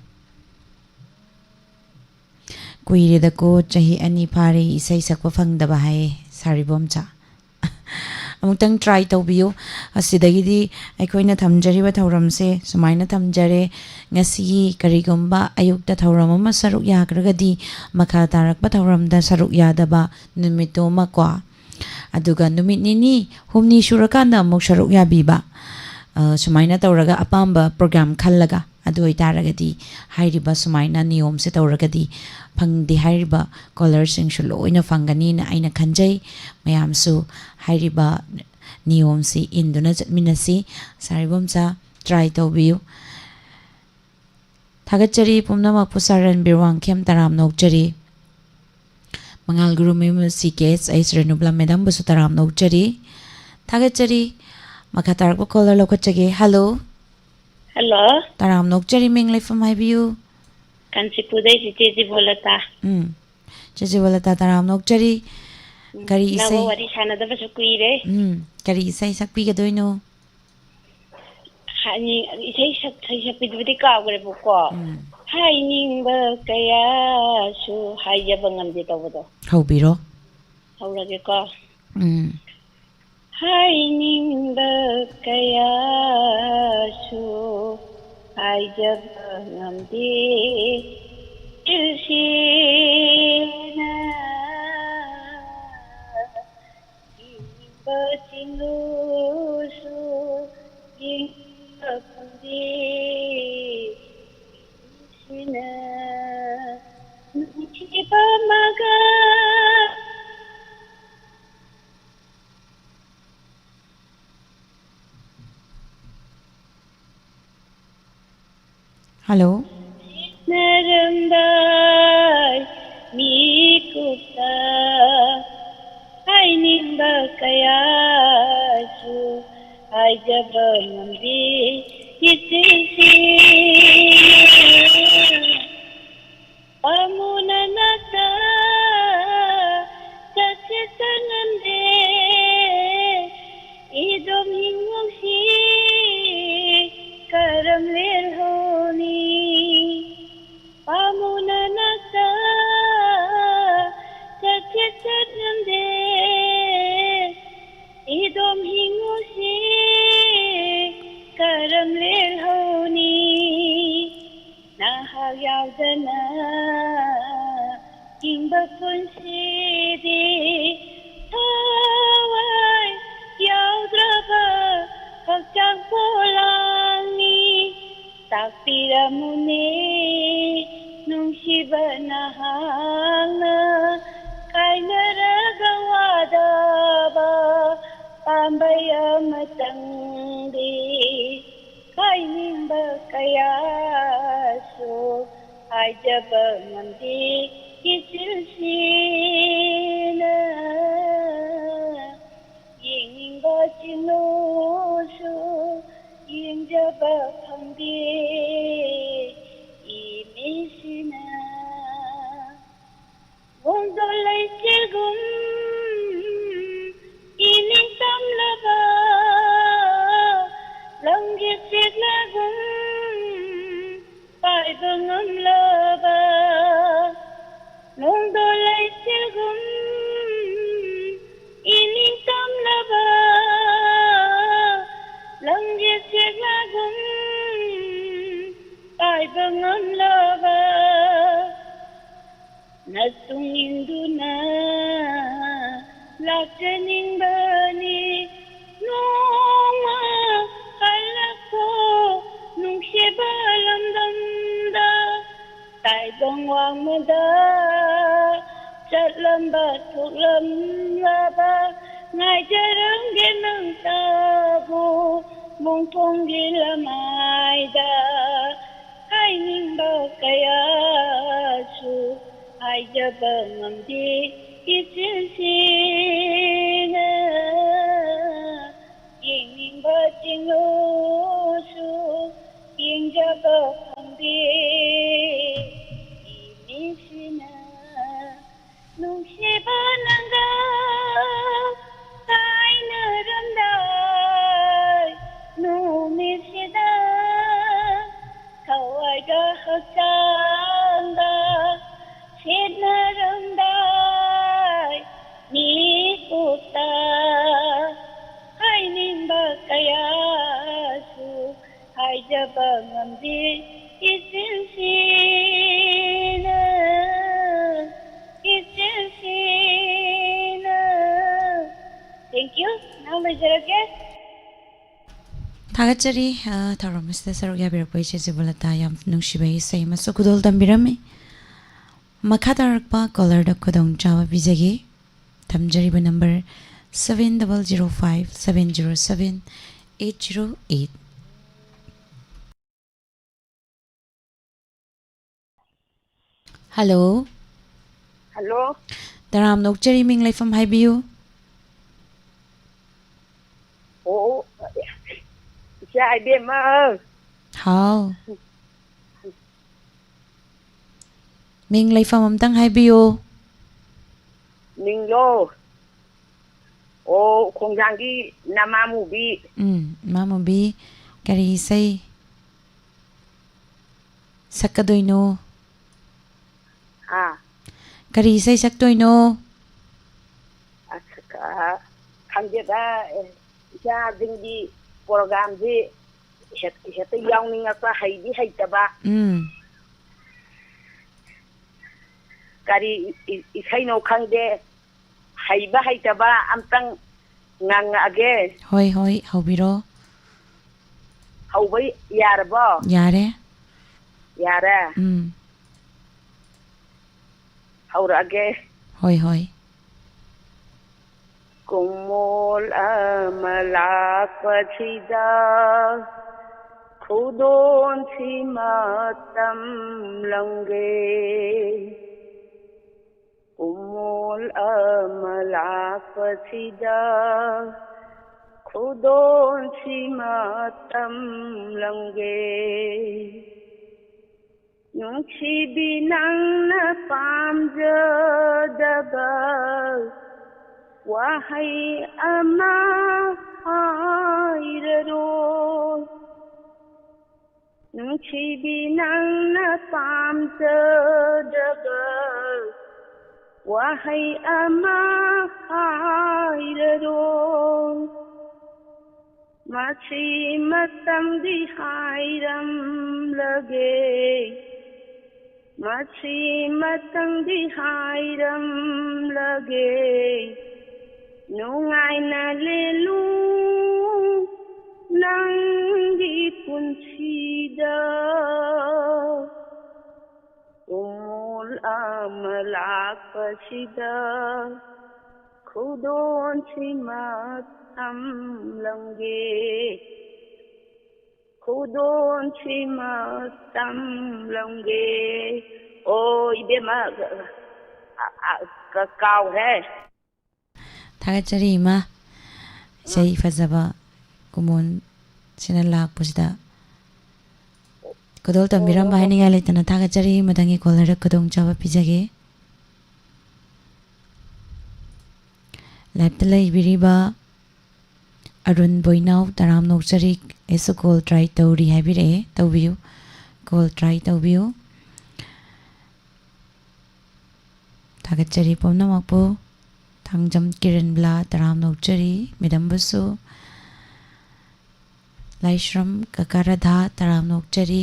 ꯀꯨꯏꯔꯦꯗꯀꯣ, ꯆꯍꯤ ꯑꯅꯤ ꯐꯥꯔꯦ ꯏꯁꯩ ꯁꯛꯄ ꯐꯪꯗꯕ ꯍꯥꯏꯌꯦ ꯁꯥꯔꯤꯕꯣꯝꯆꯥ꯫ ꯑꯃꯨꯛꯇꯪ ꯇ꯭ꯔꯥꯏ ꯇꯧꯕꯤꯌꯨ꯫ ꯑꯁꯤꯗꯒꯤꯗꯤ ꯑꯩꯈꯣꯏꯅ ꯊꯝꯖꯔꯤꯕ ꯊꯧꯔꯝꯁꯦ ꯁꯨꯃꯥꯏꯅ ꯊꯝꯖꯔꯦ꯫ ꯉꯁꯤꯒꯤ ꯀꯔꯤꯒꯨꯝꯕ ꯑꯌꯨꯛꯇ ꯊꯧꯔꯝ ꯑꯃ ꯁꯔꯨꯛ ꯌꯥꯈ꯭ꯔꯒꯗꯤ ꯃꯈꯥ ꯇꯥꯔꯛꯄ ꯊꯧꯔꯝꯗ ꯁꯔꯨꯛ ꯌꯥꯗꯕ ꯅꯨꯃꯤꯠꯇꯨ ꯑꯃ ꯀꯣ꯫ ꯑꯗꯨꯒ ꯅꯨꯃꯤꯠ ꯅꯤꯅꯤ ꯍꯨꯝꯅꯤ ꯁꯨꯔꯀꯥꯟꯗ ꯑꯃꯨꯛ ꯁꯔꯨꯛ ꯌꯥꯕꯤꯕ꯫ ꯑ, ꯁꯨꯃꯥꯏꯅ ꯇꯧꯔꯒ ꯑꯄꯥꯝꯕ ꯄ꯭ꯔꯣꯒ꯭ꯔꯥꯝ ꯈꯜꯂꯒ, ꯑꯗꯨ ꯑꯣꯏꯇꯥꯔꯒꯗꯤ ꯍꯥꯏꯔꯤꯕ ꯁꯨꯃꯥꯏꯅ ꯅꯤꯌꯣꯝꯁꯦ ꯇꯧꯔꯒꯗꯤ ꯐꯪꯗꯦ ꯍꯥꯏꯔꯤꯕ ꯀꯣꯂꯔꯁꯤꯡꯁꯨ ꯂꯣꯏꯅ ꯐꯪꯒꯅꯤꯅ ꯑꯩꯅ ꯈꯟꯖꯩ꯫ ꯃꯌꯥꯝꯁꯨ ꯍꯥꯏꯔꯤꯕ ꯅꯤꯌꯣꯝꯁꯤ ꯏꯟꯗꯨꯅ ꯆꯠꯃꯤꯟꯅꯁꯤ꯫ ꯁꯥꯔꯤꯕꯣꯝꯆꯥ, ꯇ꯭ꯔꯥꯏ ꯇꯧꯕꯤꯌꯨ꯫ ꯊꯥꯒꯠꯆꯔꯤ ꯄꯨꯝꯅꯃꯛꯄꯨ꯫ ꯁꯥꯔ ꯔꯟꯕꯤꯔ ꯋꯥꯡꯈꯦꯝ, ꯇꯔꯥꯝꯅ ꯑꯣꯛꯆꯔꯤ꯫ ꯃꯉꯥꯜ ꯒꯨꯔꯨꯃꯌꯨꯝ ꯁꯤ ꯀꯦ ꯑꯦꯁ ꯑꯩꯁ ꯔꯦꯅꯨꯕ꯭ꯂꯥ ꯃꯦꯗꯥꯝꯕꯨꯁꯨ ꯇꯔꯥꯝꯅ ꯑꯣꯛꯆꯔꯤ꯫ ꯊꯥꯒꯠꯆꯔꯤ꯫ ꯃꯈꯥ ꯇꯥꯔꯛꯄ ꯀꯣꯂꯔ ꯂꯧꯈꯠꯆꯒꯦ꯫ ꯍꯜꯂꯣ꯫ ꯍꯜꯂꯣ꯫ ꯇꯔꯥꯝꯅ ꯑꯣꯛꯆꯔꯤ, ꯃꯤꯡ ꯂꯩꯐꯝ ꯍꯥꯏꯕꯤꯌꯨ꯫ ꯀꯥꯟꯆꯤꯄꯨꯔꯗꯩ ꯆꯤꯆꯦ ꯖꯤꯕꯣꯂꯇꯥ꯫ ꯎꯝ꯫ ꯆꯤꯆꯦ ꯖꯤꯕꯣꯂꯇꯥ, ꯇꯔꯥꯝꯅ ꯑꯣꯛꯆꯔꯤ꯫ ꯀꯔꯤ ꯅꯪꯒ ꯏꯁꯩ? ꯋꯥꯔꯤ ꯁꯥꯟꯅꯗꯕꯁꯨ ꯀꯨꯏꯔꯦ꯫ ꯎꯝ, ꯀꯔꯤ ꯏꯁꯩ ꯁꯛꯄꯤꯒꯗꯣꯏꯅꯣ? ꯍꯥꯏꯅꯤꯡ-, ꯏꯁꯩ ꯁꯛ-, ꯏꯁꯩ ꯁꯛꯄꯤꯗꯨꯕꯨꯗꯤ ꯀꯥꯎꯈ꯭ꯔꯦꯕꯀꯣ꯫ ꯎꯝ꯫ ꯍꯥꯏꯅꯤꯡꯕ ꯀꯌꯥꯁꯨ ꯍꯥꯏꯖꯕ ꯉꯝꯗꯦ ꯇꯧꯕꯗꯣ꯫ ꯍꯧꯕꯤꯔꯣ꯫ ꯍꯧꯔꯒꯦꯀꯣ꯫ ꯎꯝ꯫ ꯍꯥꯏꯅꯤꯡꯕ ꯀꯌꯥꯁꯨ ꯍꯥꯏꯖꯕ ꯉꯝꯗꯦ꯫ ꯏꯔꯁꯤꯅ ꯌꯦꯡꯅꯤꯡꯕ ꯆꯤꯡꯂꯨꯁꯨ ꯌꯦꯡꯕ ꯐꯪꯗꯦ꯫ ꯁꯤꯅ ꯅꯨꯡꯁꯤꯕ ꯃꯒ꯫ ꯍꯜꯂꯣ꯫ ꯅꯔꯝꯕꯥꯏ ꯃꯤꯀꯨꯞꯇ ꯍꯥꯏꯅꯤꯡꯕ ꯀꯌꯥꯁꯨ ꯍꯥꯏꯖꯕ ꯉꯝꯗꯦ꯫ ꯏꯆꯦꯁꯤꯅ ꯄꯥꯃꯨꯅ ꯅꯥꯛꯇ ꯆꯠꯁꯦ ꯆꯠꯉꯝꯗꯦ꯫ ꯏꯗꯣꯝ ꯍꯤꯡꯉꯣꯛꯁꯤ ꯀꯔꯝ ꯂꯦꯜꯍꯧꯅꯤ? ꯄꯥꯃꯨꯅ ꯅꯥꯛꯇ ꯆꯠꯁꯦ ꯆꯠꯉꯝꯗꯦ꯫ ꯏꯗꯣꯝ ꯍꯤꯡꯉꯣꯛꯁꯤ ꯀꯔꯝ ꯂꯦꯜꯍꯧꯅꯤ? ꯅꯍꯥꯛ ꯌꯥꯎꯗꯅ ꯍꯤꯡꯕ ꯄꯨꯟꯁꯤꯗꯤ ꯊꯋꯥꯏ ꯌꯥꯎꯗ꯭ꯔꯕ ꯍꯛꯆꯥꯡ ꯄꯣꯂꯥꯡꯅꯤ꯫ ꯇꯥꯛꯄꯤꯔꯝꯃꯨꯅꯦ ꯅꯨꯡꯁꯤꯕ ꯅꯍꯥꯛꯅ ꯀꯥꯏꯅꯔꯒ ꯋꯥꯗꯕ ꯄꯥꯝꯕꯩ ꯑꯃꯇꯪꯗꯤ꯫ ꯍꯥꯏꯅꯤꯡꯕ ꯀꯌꯥꯁꯨ ꯍꯥꯏꯖꯕ ꯉꯝꯗꯦ꯫ ꯏꯆꯤꯜꯁꯤꯅ ꯌꯦꯡꯅꯤꯡꯕ ꯆꯤꯡꯂꯨꯁꯨ ꯌꯦꯡꯖꯕ ꯐꯪꯗꯦ꯫ ꯏꯃꯤꯁꯤꯅ ꯈꯣꯡꯗꯣ ꯂꯩꯆꯤꯜꯒꯨꯝ ꯂꯥꯛꯆꯅꯤꯡꯕꯅꯤ ꯅꯣꯡꯃ ꯍꯜꯂꯛꯈꯣ ꯅꯨꯡꯁꯤꯕ ꯂꯝꯗꯝꯗ꯫ ꯇꯥꯏꯕꯪ ꯋꯥꯡꯃꯗ ꯆꯠꯂꯝꯕ ꯊꯣꯛꯂꯝꯂꯕ ꯉꯥꯏꯖꯔꯝꯒꯦ ꯅꯪꯇꯕꯨ ꯃꯣꯡꯐꯣꯡꯒꯤ ꯂꯃꯥꯏꯗ꯫ ꯍꯥꯏꯅꯤꯡꯕ ꯀꯌꯥꯁꯨ ꯍꯥꯏꯖꯕ ꯉꯝꯗꯦ ꯏꯆꯤꯜꯁꯤꯅ꯫ ꯌꯦꯡꯅꯤꯡꯕ ꯆꯤꯡꯂꯨꯁꯨ ꯌꯦꯡꯖꯕ ꯐꯪꯗꯦ ꯏꯃꯤꯁꯤꯅ꯫ ꯅꯨꯡꯁꯤꯕ ꯅꯪꯒ ꯀꯥꯏꯅꯔꯝꯗꯥꯏ ꯅꯨꯃꯤꯠꯁꯤꯗ ꯊꯋꯥꯏꯒ ꯍꯛꯆꯥꯡꯒ ꯁꯦꯠꯅꯔꯝꯗꯥꯏ ꯃꯤꯀꯨꯞꯇ ꯍꯥꯏꯅꯤꯡꯕ ꯀꯌꯥꯁꯨ ꯍꯥꯏꯖꯕ ꯉꯝꯗꯦ ꯏꯆꯤꯜꯁꯤꯅ, ꯏꯆꯤꯜꯁꯤꯅ꯫ Thank you. ꯅꯪ ꯂꯣꯏꯖꯔꯒꯦ꯫ ꯊꯥꯒꯠꯆꯔꯤ꯫ ꯑ, ꯊꯧꯔꯝ ꯑꯁꯤꯗ ꯁꯔꯨꯛ ꯌꯥꯕꯤꯔꯛꯄ ꯏꯆꯦ ꯖꯤꯕꯂꯇꯥ, ꯌꯥꯝ ꯅꯨꯡꯁꯤꯕ ꯏꯁꯩ ꯑꯃꯁꯨ ꯈꯨꯗꯣꯜ ꯇꯝꯕꯤꯔꯝꯃꯤ꯫ ꯃꯈꯥ ꯇꯥꯔꯛꯄ caller ꯗ ꯈꯨꯗꯣꯡꯆꯥꯕ ꯄꯤꯖꯒꯦ꯫ ꯊꯝꯖꯔꯤꯕ number seven double zero five seven zero seven eight zero eight꯫ Hello꯫ Hello꯫ ꯇꯔꯥꯝꯅ ꯑꯣꯛꯆꯔꯤ, ꯃꯤꯡ ꯂꯩꯐꯝ ꯍꯥꯏꯕꯤꯌꯨ꯫ ꯑꯣ, ꯏꯆꯥ ꯏꯕꯦꯝꯃ꯫ ꯍꯥꯎ꯫ ꯃꯤꯡ ꯂꯩꯐꯝ ꯑꯝꯇꯪ ꯍꯥꯏꯕꯤꯌꯨ꯫ ꯃꯤꯡꯂꯣ? ꯑꯣ, ꯈꯣꯡꯖꯥꯡꯒꯤ ꯅꯃꯥꯃꯨꯕꯤ꯫ ꯎꯝ, ꯏꯃꯥꯃꯨꯕꯤ, ꯀꯔꯤ ꯏꯁꯩ ꯁꯛꯀꯗꯣꯏꯅꯣ? ꯍꯥ? ꯀꯔꯤ ꯏꯁꯩ ꯁꯛꯇꯣꯏꯅꯣ? ꯑꯁ, ꯑ, ꯈꯪꯗꯦꯗ, ꯑꯦ, ꯏꯆꯥꯁꯤꯡꯒꯤ program ꯁꯤ ꯍꯦꯛ-, ꯍꯦꯛꯇ ꯌꯥꯎꯅꯤꯡꯉꯛꯄ, ꯍꯩꯗꯤ ꯍꯩꯇꯕ꯫ ꯎꯝ꯫ ꯀꯔꯤ ꯏ-, ꯏ-, ꯏꯁꯩꯅꯣ ꯈꯪꯗꯦ꯫ ꯍꯩꯕ ꯍꯩꯇꯕ ꯑꯝꯇꯪ ꯉꯥꯡꯉꯛꯑꯒꯦ꯫ ꯍꯣꯏ, ꯍꯣꯏ, ꯍꯧꯕꯤꯔꯣ꯫ ꯍꯧꯕ ꯌꯥꯔꯕꯣ? ꯌꯥꯔꯦ꯫ ꯌꯥꯔꯦ? ꯎꯝ꯫ ꯍꯧꯔꯛꯑꯒꯦ꯫ ꯍꯣꯏ, ꯍꯣꯏ꯫ ꯀꯨꯃꯣꯜ ꯑꯃ ꯂꯥꯛꯄꯁꯤꯗ ꯈꯨꯗꯣꯟꯁꯤꯃ ꯇꯝꯂꯝꯒꯦ꯫ ꯀꯨꯃꯣꯜ ꯑꯃ ꯂꯥꯛꯄꯁꯤꯗ ꯈꯨꯗꯣꯟꯁꯤꯃ ꯇꯝꯂꯝꯒꯦ꯫ ꯅꯨꯡꯁꯤꯕꯤ ꯅꯪꯅ ꯄꯥꯝꯖꯗꯕ ꯋꯥꯍꯩ ꯑꯃ ꯍꯥꯏꯔꯔꯣꯏ꯫ ꯅꯨꯡꯁꯤꯕꯤ ꯅꯪꯅ ꯄꯥꯝꯖꯗꯕ ꯋꯥꯍꯩ ꯑꯃ ꯍꯥꯏꯔꯔꯣꯏ꯫ ꯃꯁꯤꯃꯇꯪꯗꯤ ꯍꯥꯏꯔꯝꯂꯒꯦ, ꯃꯁꯤꯃꯇꯪꯗꯤ ꯍꯥꯏꯔꯝꯂꯒꯦ, ꯅꯨꯡꯉꯥꯏꯅ ꯂꯦꯜꯂꯨ ꯅꯪꯒꯤ ꯄꯨꯟꯁꯤꯗ꯫ ꯀꯨꯃꯣꯜ ꯑꯃ ꯂꯥꯛꯄꯁꯤꯗ ꯈꯨꯗꯣꯟꯁꯤꯃ ꯇꯝꯂꯝꯒꯦ, ꯈꯨꯗꯣꯟꯁꯤꯃ ꯇꯝꯂꯝꯒꯦ꯫ ꯑꯣ, ꯏꯕꯦꯝꯃ, ꯑ, ꯑ, ꯀ-, ꯀꯥꯎꯔꯦ꯫ ꯊꯥꯒꯠꯆꯔꯤ ꯏꯃꯥ꯫ ꯏꯁꯩ ꯐꯖꯕ ꯀꯨꯃꯣꯟ ꯁꯤꯅ ꯂꯥꯛꯄꯁꯤꯗ ꯈꯨꯗꯣꯜ ꯇꯝꯕꯤꯔꯝꯕ ꯑꯣ꯫ ꯍꯥꯏꯅꯤꯡꯉꯥꯏ ꯂꯩꯇꯅ ꯊꯥꯒꯠꯆꯔꯤ꯫ ꯃꯊꯪꯒꯤ ꯀꯣꯂꯔꯗ ꯈꯨꯗꯣꯡꯆꯥꯕ ꯄꯤꯖꯒꯦ꯫ ꯂꯥꯏꯞꯇ ꯂꯩꯕꯤꯔꯤꯕ ꯑꯔꯨꯟ ꯕꯣꯏꯅꯥꯎ, ꯇꯔꯥꯝꯅ ꯑꯣꯛꯆꯔꯤ꯫ ꯑꯩꯁꯨ ꯀꯣꯜ ꯇ꯭ꯔꯥꯏ ꯇꯧꯔꯤ ꯍꯥꯏꯕꯤꯔꯛꯑꯦ꯫ ꯇꯧꯕꯤꯌꯨ, ꯀꯣꯜ ꯇ꯭ꯔꯥꯏ ꯇꯧꯕꯤꯌꯨ꯫ ꯊꯥꯒꯠꯆꯔꯤ ꯄꯨꯝꯅꯃꯛꯄꯨ꯫ ꯊꯥꯡꯖꯝ ꯀꯤꯔꯟꯕꯂꯥ, ꯇꯔꯥꯝꯅ ꯑꯣꯛꯆꯔꯤ꯫ ꯃꯦꯗꯝꯕꯨꯁꯨ꯫ ꯂꯥꯏꯁ꯭ꯔꯝ ꯀꯀꯥ ꯔꯥꯙꯥ, ꯇꯔꯥꯝꯅ ꯑꯣꯛꯆꯔꯤ꯫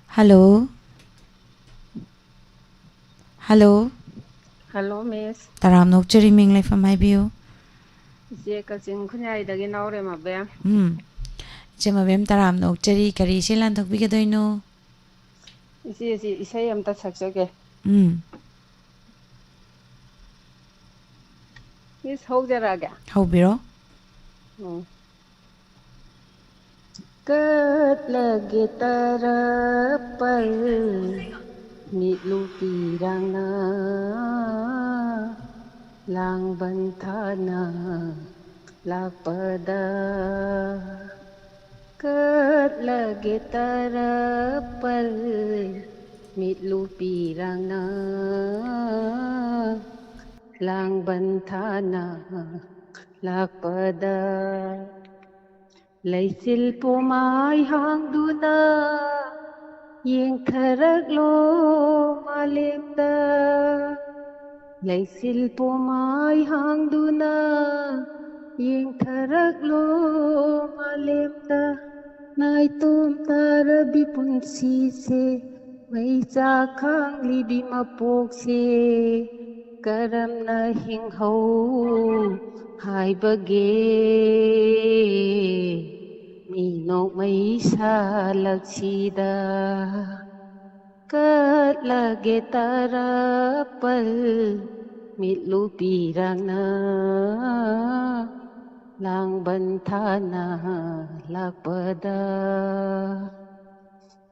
ꯍꯜꯂꯣ꯫ ꯍꯜꯂꯣ꯫ Hello, Miss. ꯇꯔꯥꯝꯅ ꯑꯣꯛꯆꯔꯤ, ꯃꯤꯡ ꯂꯩꯐꯝ ꯍꯥꯏꯕꯤꯌꯨ꯫ ꯏꯆꯦ, ꯀꯛꯆꯤꯡ ꯈꯨꯟꯌꯥꯏꯗꯒꯤ ꯅꯥꯎꯔꯦꯝ ꯑꯕꯦꯝ꯫ ꯎꯝ꯫ ꯏꯆꯦ ꯃꯕꯦꯝ, ꯇꯔꯥꯝꯅ ꯑꯣꯛꯆꯔꯤ, ꯀꯔꯤ ꯏꯁꯩ ꯂꯥꯟꯊꯣꯛꯄꯤꯒꯗꯣꯏꯅꯣ? ꯏꯆꯦ, ꯏꯆꯦ, ꯏꯁꯩ ꯑꯝꯇ ꯁꯛꯆꯒꯦ꯫ ꯎꯝ꯫ Miss, ꯍꯧꯖꯔꯛꯑꯒꯦ? ꯍꯧꯕꯤꯔꯣ꯫ ꯎꯝ꯫ ꯀꯠꯂꯒꯦ ꯇꯔꯄꯜ ꯃꯤꯠꯂꯨ ꯄꯤꯔꯥꯡꯅ, ꯂꯥꯡꯕꯟ ꯊꯥꯅ ꯂꯥꯛꯄꯗ꯫ ꯀꯠꯂꯒꯦ ꯇꯔꯄꯜ ꯃꯤꯠꯂꯨ ꯄꯤꯔꯥꯡꯅ, ꯂꯥꯡꯕꯟ ꯊꯥꯅ ꯂꯥꯛꯄꯗ꯫ ꯂꯩꯆꯤꯜ ꯄꯨꯃꯥꯏ ꯍꯥꯡꯗꯨꯅ ꯌꯦꯡꯊꯔꯛꯂꯣ ꯃꯥꯂꯦꯝꯗ꯫ ꯂꯩꯆꯤꯜ ꯄꯨꯃꯥꯏ ꯍꯥꯡꯗꯨꯅ ꯌꯦꯡꯊꯔꯛꯂꯣ ꯃꯥꯂꯦꯝꯗ꯫ ꯅꯥꯏꯇꯣꯝ ꯇꯥꯔꯕꯤ ꯄꯨꯟꯁꯤꯁꯦ, ꯃꯩꯆꯥꯛ ꯈꯥꯡꯂꯤꯕꯤ ꯃꯄꯣꯛꯁꯦ, ꯀꯔꯝꯅ ꯍꯤꯡꯍꯧ ꯍꯥꯏꯕꯒꯦ ꯃꯤ ꯅꯣꯛꯃꯩ ꯁꯥꯂꯛꯁꯤꯗ? ꯀꯠꯂꯒꯦ ꯇꯔꯄꯜ ꯃꯤꯠꯂꯨ ꯄꯤꯔꯥꯡꯅ, ꯂꯥꯡꯕꯟ ꯊꯥꯅ ꯂꯥꯛꯄꯗ꯫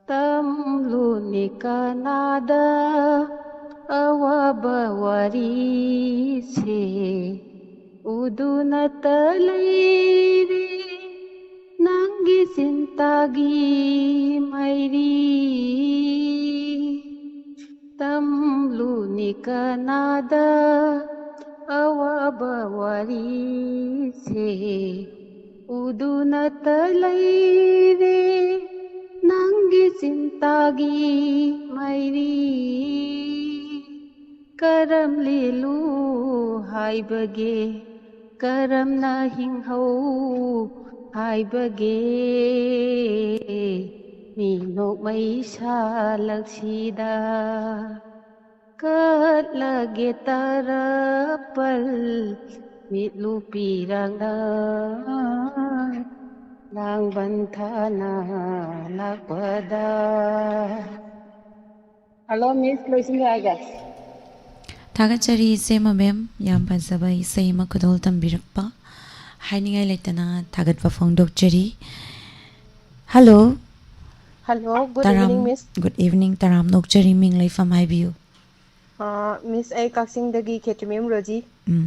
ꯇꯝꯂꯨꯅꯤ ꯀꯅꯥꯗ ꯑꯋꯥꯕ ꯋꯥꯔꯤꯁꯦ, ꯎꯗꯨꯅꯇ ꯂꯩꯔꯦ ꯅꯪꯒꯤ ꯆꯤꯟꯇꯥꯒꯤ ꯃꯩꯔꯤ꯫ ꯇꯝꯂꯨꯅꯤ ꯀꯅꯥꯗ ꯑꯋꯥꯕ ꯋꯥꯔꯤꯁꯦ, ꯎꯗꯨꯅꯇ ꯂꯩꯔꯦ ꯅꯪꯒꯤ ꯆꯤꯟꯇꯥꯒꯤ ꯃꯩꯔꯤ꯫ ꯀꯔꯝ ꯂꯦꯜꯂꯨ ꯍꯥꯏꯕꯒꯦ, ꯀꯔꯝꯅ ꯍꯤꯡꯍꯧ ꯍꯥꯏꯕꯒꯦ ꯃꯤ ꯅꯣꯛꯃꯩ ꯁꯥꯂꯛꯁꯤꯗ? ꯀꯠꯂꯒꯦ ꯇꯔꯥꯄꯜ ꯃꯤꯠꯂꯨ ꯄꯤꯔꯥꯡꯅ ꯂꯥꯡꯕꯟ ꯊꯥꯅ ꯂꯥꯛꯄꯗ꯫ ꯍꯜꯂꯣ ꯃꯤꯁ, ꯂꯣꯏꯁꯤꯟꯖꯔꯒꯦ꯫ ꯊꯥꯒꯠꯆꯔꯤ ꯏꯆꯦꯃ ꯃꯦꯝ, ꯌꯥꯝ ꯐꯖꯕ ꯏꯁꯩ ꯑꯃ ꯈꯨꯗꯣꯜ ꯇꯝꯕꯤꯔꯛꯄ꯫ ꯍꯥꯏꯅꯤꯡꯉꯥꯏ ꯂꯩꯇꯅ ꯊꯥꯒꯠꯄ ꯐꯣꯡꯗꯣꯛꯆꯔꯤ꯫ ꯍꯜꯂꯣ꯫ ꯍꯜꯂꯣ, ꯒꯨꯗ ꯇꯔꯥꯝ ꯏꯚꯤꯅꯤꯡ ꯃꯤꯁ꯫ ꯒꯨꯗ ꯏꯚꯤꯅꯤꯡ, ꯇꯔꯥꯝꯅ ꯑꯣꯛꯆꯔꯤ꯫ ꯃꯤꯡ ꯂꯩꯐꯝ ꯍꯥꯏꯕꯤꯌꯨ꯫ ꯑ, ꯃꯤꯁ, ꯑꯩ ꯀꯛꯆꯤꯡꯗꯒꯤ ꯈꯦꯇ꯭ꯔꯤꯃꯌꯨꯝ ꯔꯣꯖꯤ꯫ ꯎꯝ꯫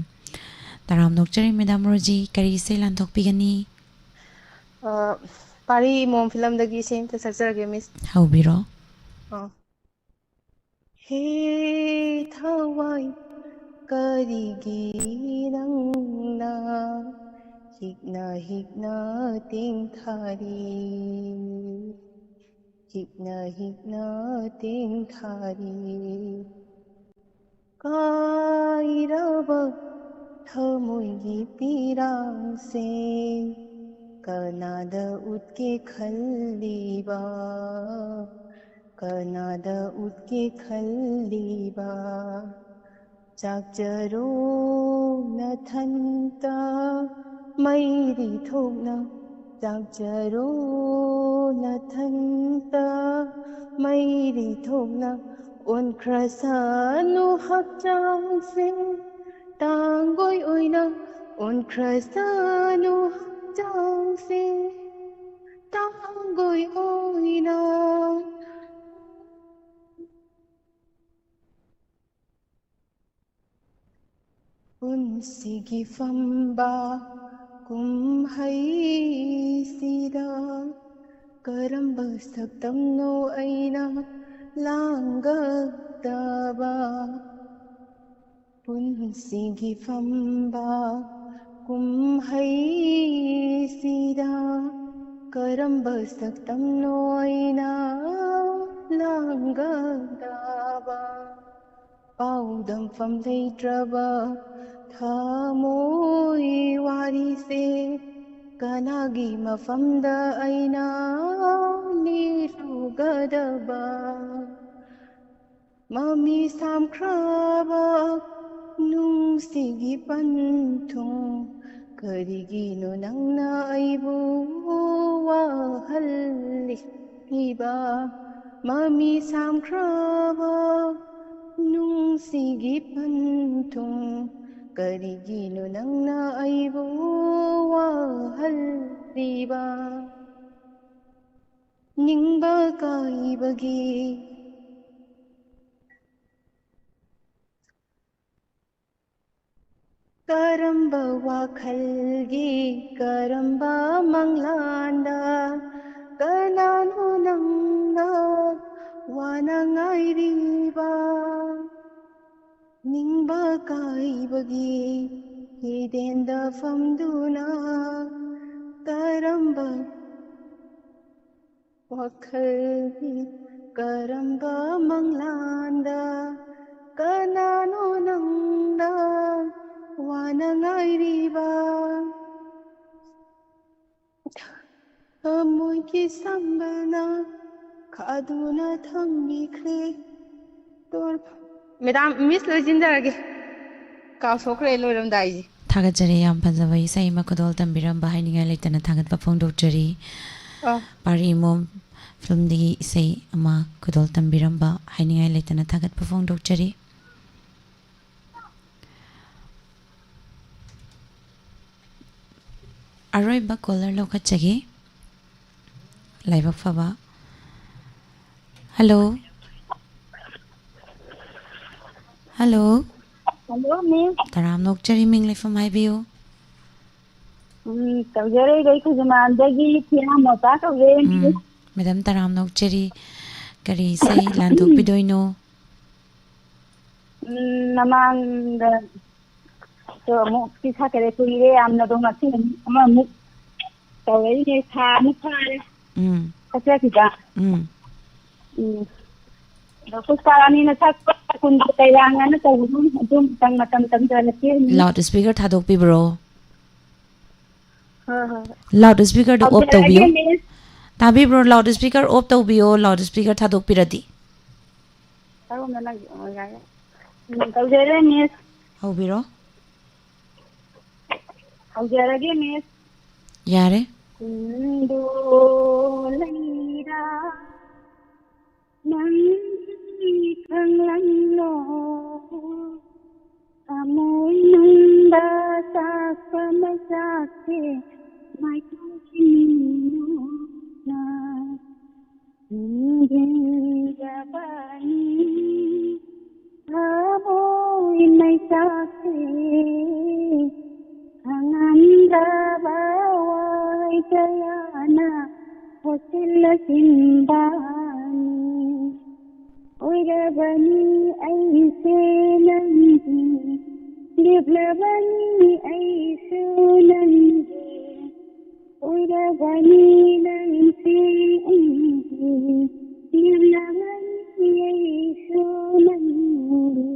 ꯇꯔꯥꯝꯅ ꯑꯣꯛꯆꯔꯤ ꯃꯦꯗꯥꯝ ꯔꯣꯖꯤ, ꯀꯔꯤ ꯏꯁꯩ ꯂꯥꯟꯊꯣꯛꯄꯤꯒꯅꯤ? ꯑ, ꯄꯥꯔꯤ ꯏꯃꯣꯝ ꯐꯤꯂꯝꯗꯒꯤ ꯏꯁꯩ ꯑꯝꯇ ꯁꯛꯆꯔꯒꯦ ꯃꯤꯁ꯫ ꯍꯧꯕꯤꯔꯣ꯫ ꯑ꯫ ꯍꯦ ꯊꯋꯥꯏ, ꯀꯔꯤꯒꯤ ꯅꯪꯅ ꯍꯤꯛꯅ ꯍꯤꯛꯅ ꯇꯦꯡꯊꯥꯔꯤ? ꯍꯤꯛꯅ ꯍꯤꯛꯅ ꯇꯦꯡꯊꯥꯔꯤ꯫ ꯀꯥꯏꯔꯕ ꯊꯃꯣꯏꯒꯤ ꯄꯤꯔꯥꯡꯁꯦ ꯀꯅꯥꯗ ꯎꯠꯀꯦ ꯈꯜꯂꯤꯕ? ꯀꯅꯥꯗ ꯎꯠꯀꯦ ꯈꯜꯂꯤꯕ? ꯆꯥꯛꯆꯔꯣ ꯅꯊꯟꯇ ꯃꯩꯔꯤ ꯊꯣꯛꯅ, ꯆꯥꯛꯆꯔꯣ ꯅꯊꯟꯇ ꯃꯩꯔꯤ ꯊꯣꯛꯅ꯫ ꯑꯣꯟꯈ꯭ꯔꯁꯅꯨ ꯍꯛꯆꯥꯡꯁꯦ ꯇꯥꯡꯒꯣꯏ ꯑꯣꯏꯅ, ꯑꯣꯟꯈ꯭ꯔꯁꯅꯨ ꯍꯛꯆꯥꯡꯁꯦ ꯇꯥꯡꯒꯣꯏ ꯑꯣꯏꯅ꯫ ꯄꯨꯟꯁꯤꯒꯤ ꯐꯝꯕꯥꯛ ꯀꯨꯝꯍꯩꯁꯤꯗ ꯀꯔꯝꯕ ꯁꯛꯇꯝꯅꯣ ꯑꯩꯅ ꯂꯥꯡꯒꯗꯕ? ꯄꯨꯟꯁꯤꯒꯤ ꯐꯝꯕꯥꯛ ꯀꯨꯝꯍꯩꯁꯤꯗ ꯀꯔꯝꯕ ꯁꯛꯇꯝꯅꯣ ꯑꯩꯅ ꯂꯥꯡꯒꯗꯕ? ꯄꯥꯎꯗꯝꯐꯝ ꯂꯩꯇ꯭ꯔꯕ ꯊꯃꯣꯏ ꯋꯥꯔꯤꯁꯦ ꯀꯅꯥꯒꯤ ꯃꯐꯝꯗ ꯑꯩꯅ ꯂꯤꯔꯨꯒꯗꯕ? ꯃꯃꯤ ꯁꯥꯝꯈ꯭ꯔꯕ ꯅꯨꯡꯁꯤꯒꯤ ꯄꯟꯊꯨꯡ, ꯀꯔꯤꯒꯤꯅꯣ ꯅꯪꯅ ꯑꯩꯕꯨ ꯋꯥꯍꯜꯂꯤꯕ? ꯃꯃꯤ ꯁꯥꯝꯈ꯭ꯔꯕ ꯅꯨꯡꯁꯤꯒꯤ ꯄꯟꯊꯨꯡ, ꯀꯔꯤꯒꯤꯅꯣ ꯅꯪꯅ ꯑꯩꯕꯨ ꯋꯥꯍꯜꯂꯤꯕ? ꯅꯤꯡꯕ ꯀꯥꯏꯕꯒꯤ ꯀꯔꯝꯕ ꯋꯥꯈꯜꯒꯤ, ꯀꯔꯝꯕ ꯃꯪꯂꯥꯟꯗ, ꯀꯅꯥꯅꯣ ꯅꯪꯅ ꯋꯥꯅ ꯉꯥꯏꯔꯤꯕ? ꯅꯤꯡꯕ ꯀꯥꯏꯕꯒꯤ ꯍꯤꯗꯦꯟꯗ ꯐꯝꯗꯨꯅ ꯀꯔꯝꯕ ꯋꯥꯈꯜꯒꯤ, ꯀꯔꯝꯕ ꯃꯪꯂꯥꯟꯗ, ꯀꯅꯥꯅꯣ ꯅꯪꯅ ꯋꯥꯅ ꯉꯥꯏꯔꯤꯕ? ꯊꯃꯣꯏꯒꯤ ꯁꯝꯕꯜꯅ ꯈꯥꯗꯨꯅ ꯊꯝꯕꯤꯈ꯭ꯔꯦ꯫ ꯃꯦꯗꯥꯝ, ꯃꯤꯁ, ꯂꯣꯏꯁꯤꯟꯖꯔꯒꯦ꯫ ꯀꯥꯎꯊꯣꯛꯈ꯭ꯔꯦ ꯂꯣꯏꯔꯝꯗꯥꯏꯁꯦ꯫ ꯊꯥꯒꯠꯆꯔꯤ, ꯌꯥꯝ ꯐꯖꯕ ꯏꯁꯩ ꯑꯃ ꯈꯨꯗꯣꯜ ꯇꯝꯕꯤꯔꯝꯕ, ꯍꯥꯏꯅꯤꯡꯉꯥꯏ ꯂꯩꯇꯅ ꯊꯥꯒꯠꯄ ꯐꯣꯡꯗꯣꯛꯆꯔꯤ꯫ ꯑꯥ꯫ ꯄꯥꯔꯤ ꯏꯃꯣꯝ ꯐꯤꯂꯝꯗꯒꯤ ꯏꯁꯩ ꯑꯃ ꯈꯨꯗꯣꯜ ꯇꯝꯕꯤꯔꯝꯕ, ꯍꯥꯏꯅꯤꯡꯉꯥꯏ ꯂꯩꯇꯅ ꯊꯥꯒꯠꯄ ꯐꯣꯡꯗꯣꯛꯆꯔꯤ꯫ ꯑꯔꯣꯏꯕ ꯀꯣꯂꯔ ꯂꯧꯈꯠꯆꯒꯦ꯫ ꯂꯥꯏꯕꯛ ꯐꯕ꯫ ꯍꯜꯂꯣ꯫ ꯍꯜꯂꯣ꯫ ꯍꯜꯂꯣ, ꯃꯤꯁ꯫ ꯇꯔꯥꯝꯅ ꯑꯣꯛꯆꯔꯤ, ꯃꯤꯡ ꯂꯩꯐꯝ ꯍꯥꯏꯕꯤꯌꯨ꯫ ꯎꯝ, ꯇꯧꯖꯔꯛꯏꯕ ꯑꯩ ꯈꯨꯖꯃꯥꯟꯗꯒꯤ ꯊꯤꯌꯥꯝ ꯃꯣꯄꯥ ꯀꯧꯖꯩ, ꯎꯝ, ꯃꯤꯁ꯫ ꯃꯦꯗꯥꯝ, ꯇꯔꯥꯝꯅ ꯑꯣꯛꯆꯔꯤ꯫ ꯀꯔꯤ ꯏꯁꯩ ꯂꯥꯟꯊꯣꯛꯄꯤꯗꯣꯏꯅꯣ? ꯎꯝ, ꯃꯃꯥꯡꯗ ꯇꯣ ꯑꯃꯨꯛ ꯄꯤꯁꯥ ꯀꯔꯦ ꯀꯨꯏꯔꯦ ꯌꯥꯝꯅ, ꯑꯗꯣ ꯉꯁꯤ ꯑꯃꯨꯛ ꯑꯃꯨꯛ ꯇꯧꯔꯛꯏꯅꯦ, ꯊꯥ ꯑꯃꯨꯛ ꯐꯥꯔꯦ꯫ ꯎꯝ꯫ ꯆꯠꯆꯈꯤꯕ꯫ ꯎꯝ꯫ ꯎꯝ꯫ ꯑꯗꯣ ꯄꯨꯁꯄꯥꯔꯥꯅꯤꯅ ꯁꯛꯄ ꯀꯨꯟꯗ ꯀꯩꯔꯥꯡ ꯑꯅ ꯇꯧꯕꯗꯨ ꯑꯗꯨꯝꯇꯪ ꯃꯇꯝ ꯇꯝꯖꯔꯛꯀꯦ꯫ ꯂꯥꯎꯗ ꯁ꯭ꯄꯤꯀꯔ ꯊꯥꯗꯣꯛꯄꯤꯕ꯭ꯔꯣ? ꯍꯣꯏ, ꯍꯣꯏ, ꯍꯣꯏ꯫ ꯂꯥꯎꯗ ꯁ꯭ꯄꯤꯀꯔꯗꯨ ꯑꯣꯐ ꯇꯧꯖꯔꯛꯑꯒꯦ, ꯇꯧꯕꯤꯌꯨ꯫ ꯃꯤꯁ꯫ ꯇꯥꯕꯤꯕ꯭ꯔꯣ? ꯂꯥꯎꯗ ꯁ꯭ꯄꯤꯀꯔ ꯑꯣꯐ ꯇꯧꯕꯤꯌꯣ, ꯂꯥꯎꯗ ꯁ꯭ꯄꯤꯀꯔ ꯊꯥꯗꯣꯛꯄꯤꯔꯗꯤ꯫ ꯀꯔꯣꯝꯗ ꯅꯪꯒꯤ? ꯑꯣ, ꯌꯥꯔꯦ꯫ ꯎꯝ, ꯇꯧꯖꯔꯦ, ꯃꯤꯁ꯫ ꯍꯧꯕꯤꯔꯣ꯫ ꯍꯧꯖꯔꯒꯦ, ꯃꯤꯁ꯫ ꯌꯥꯔꯦ꯫ ꯁꯤꯟꯗꯣ ꯂꯩꯔꯥ ꯅꯪꯒꯤ ꯈꯪꯂꯝꯂꯣ꯫ ꯊꯃꯣꯏ ꯅꯨꯡꯗ ꯆꯥꯛꯄ ꯃꯆꯥꯛꯁꯦ ꯃꯥꯏꯊꯣꯡ ꯈꯤꯟꯗꯨꯅ ꯊꯤꯡꯖꯤꯟꯖꯕꯅꯤ꯫ ꯊꯃꯣꯏ ꯃꯩꯆꯥꯛꯁꯦ ꯈꯪꯉꯝꯗ꯭ꯔꯕ ꯋꯥꯍꯩ ꯀꯌꯥꯅ ꯍꯣꯠꯆꯤꯜꯂ ꯁꯤꯟꯕꯅꯤ꯫ ꯑꯣꯏꯔꯕꯅꯤ ꯑꯩꯁꯦ ꯅꯪꯒꯤ, ꯂꯦꯞꯂꯕꯅꯤ ꯑꯩꯁꯨ ꯅꯪꯒꯤ꯫ ꯑꯣꯏꯔꯕꯅꯤ ꯅꯪꯁꯦ ꯑꯩꯒꯤ, ꯂꯦꯞꯂꯕꯅꯤ ꯑꯩꯁꯨ ꯅꯪꯒꯤ꯫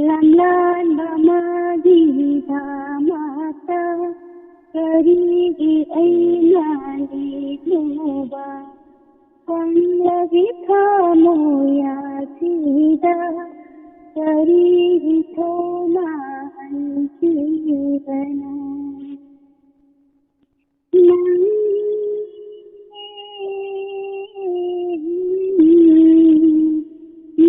ꯂꯝꯂꯥꯟꯕ ꯃꯥꯒꯤꯗꯃꯛꯇ ꯀꯔꯤꯒꯤ ꯑꯩꯅ ꯂꯦꯞꯂꯨꯕ? ꯀꯪꯂꯕꯤ ꯊꯃꯣꯏ ꯑꯁꯤꯗ ꯀꯔꯤꯒꯤ ꯊꯧꯅꯥ ꯍꯟꯈꯤꯕꯅꯣ? ꯅꯪꯒꯤ,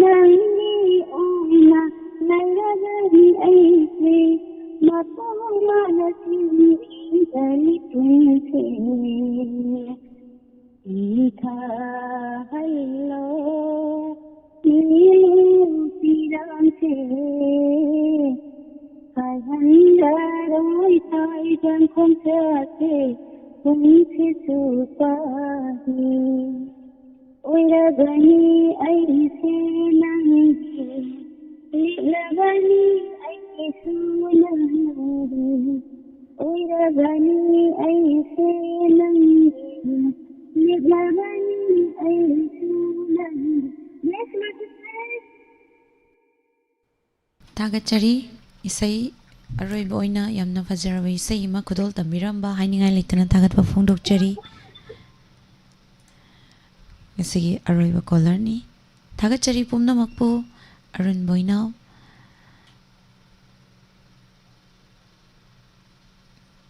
ꯅꯪꯒꯤ ꯑꯣꯏꯅ ꯂꯩꯔꯒꯗꯤ ꯑꯩꯁꯦ ꯃꯄꯨꯡ ꯐꯥꯅ ꯁꯤꯟꯕꯤꯒꯅꯤ ꯄꯨꯟꯁꯤ꯫ ꯏꯊꯥ ꯍꯜꯂꯣ ꯅꯤꯂꯨ ꯄꯤꯔꯥꯡꯁꯦ ꯀꯥꯏꯍꯟꯂꯔꯣꯏ ꯇꯥꯏꯕꯪ ꯈꯣꯡꯆꯠꯁꯦ ꯄꯨꯟꯁꯤ ꯆꯨꯞꯄꯒꯤ꯫ ꯑꯣꯏꯔꯕꯅꯤ ꯑꯩꯁꯦ ꯅꯪꯒꯤ, ꯂꯦꯞꯂꯕꯅꯤ ꯑꯩꯁꯨ ꯅꯪꯒꯤ꯫ ꯑꯣꯏꯔꯕꯅꯤ ꯑꯩꯁꯦ ꯅꯪꯒꯤ, ꯂꯦꯞꯂꯕꯅꯤ ꯑꯩꯁꯨ ꯅꯪꯒꯤ꯫ Next, next, next. ꯊꯥꯒꯠꯆꯔꯤ꯫ ꯏꯁꯩ ꯑꯔꯣꯏꯕ ꯑꯣꯏꯅ ꯌꯥꯝꯅ ꯐꯖꯔꯕ ꯏꯁꯩ ꯑꯃ ꯈꯨꯗꯣꯜ ꯇꯝꯕꯤꯔꯝꯕ ꯍꯥꯏꯅꯤꯡꯉꯥꯏ ꯂꯩꯇꯅ ꯊꯥꯒꯠꯄ ꯐꯣꯡꯗꯣꯛꯆꯔꯤ꯫ ꯉꯁꯤꯒꯤ ꯑꯔꯣꯏꯕ ꯀꯣꯂꯔꯅꯤ꯫ ꯊꯥꯒꯠꯆꯔꯤ ꯄꯨꯝꯅꯃꯛꯄꯨ꯫ ꯑꯔꯨꯟ ꯕꯣꯏꯅꯥꯎ꯫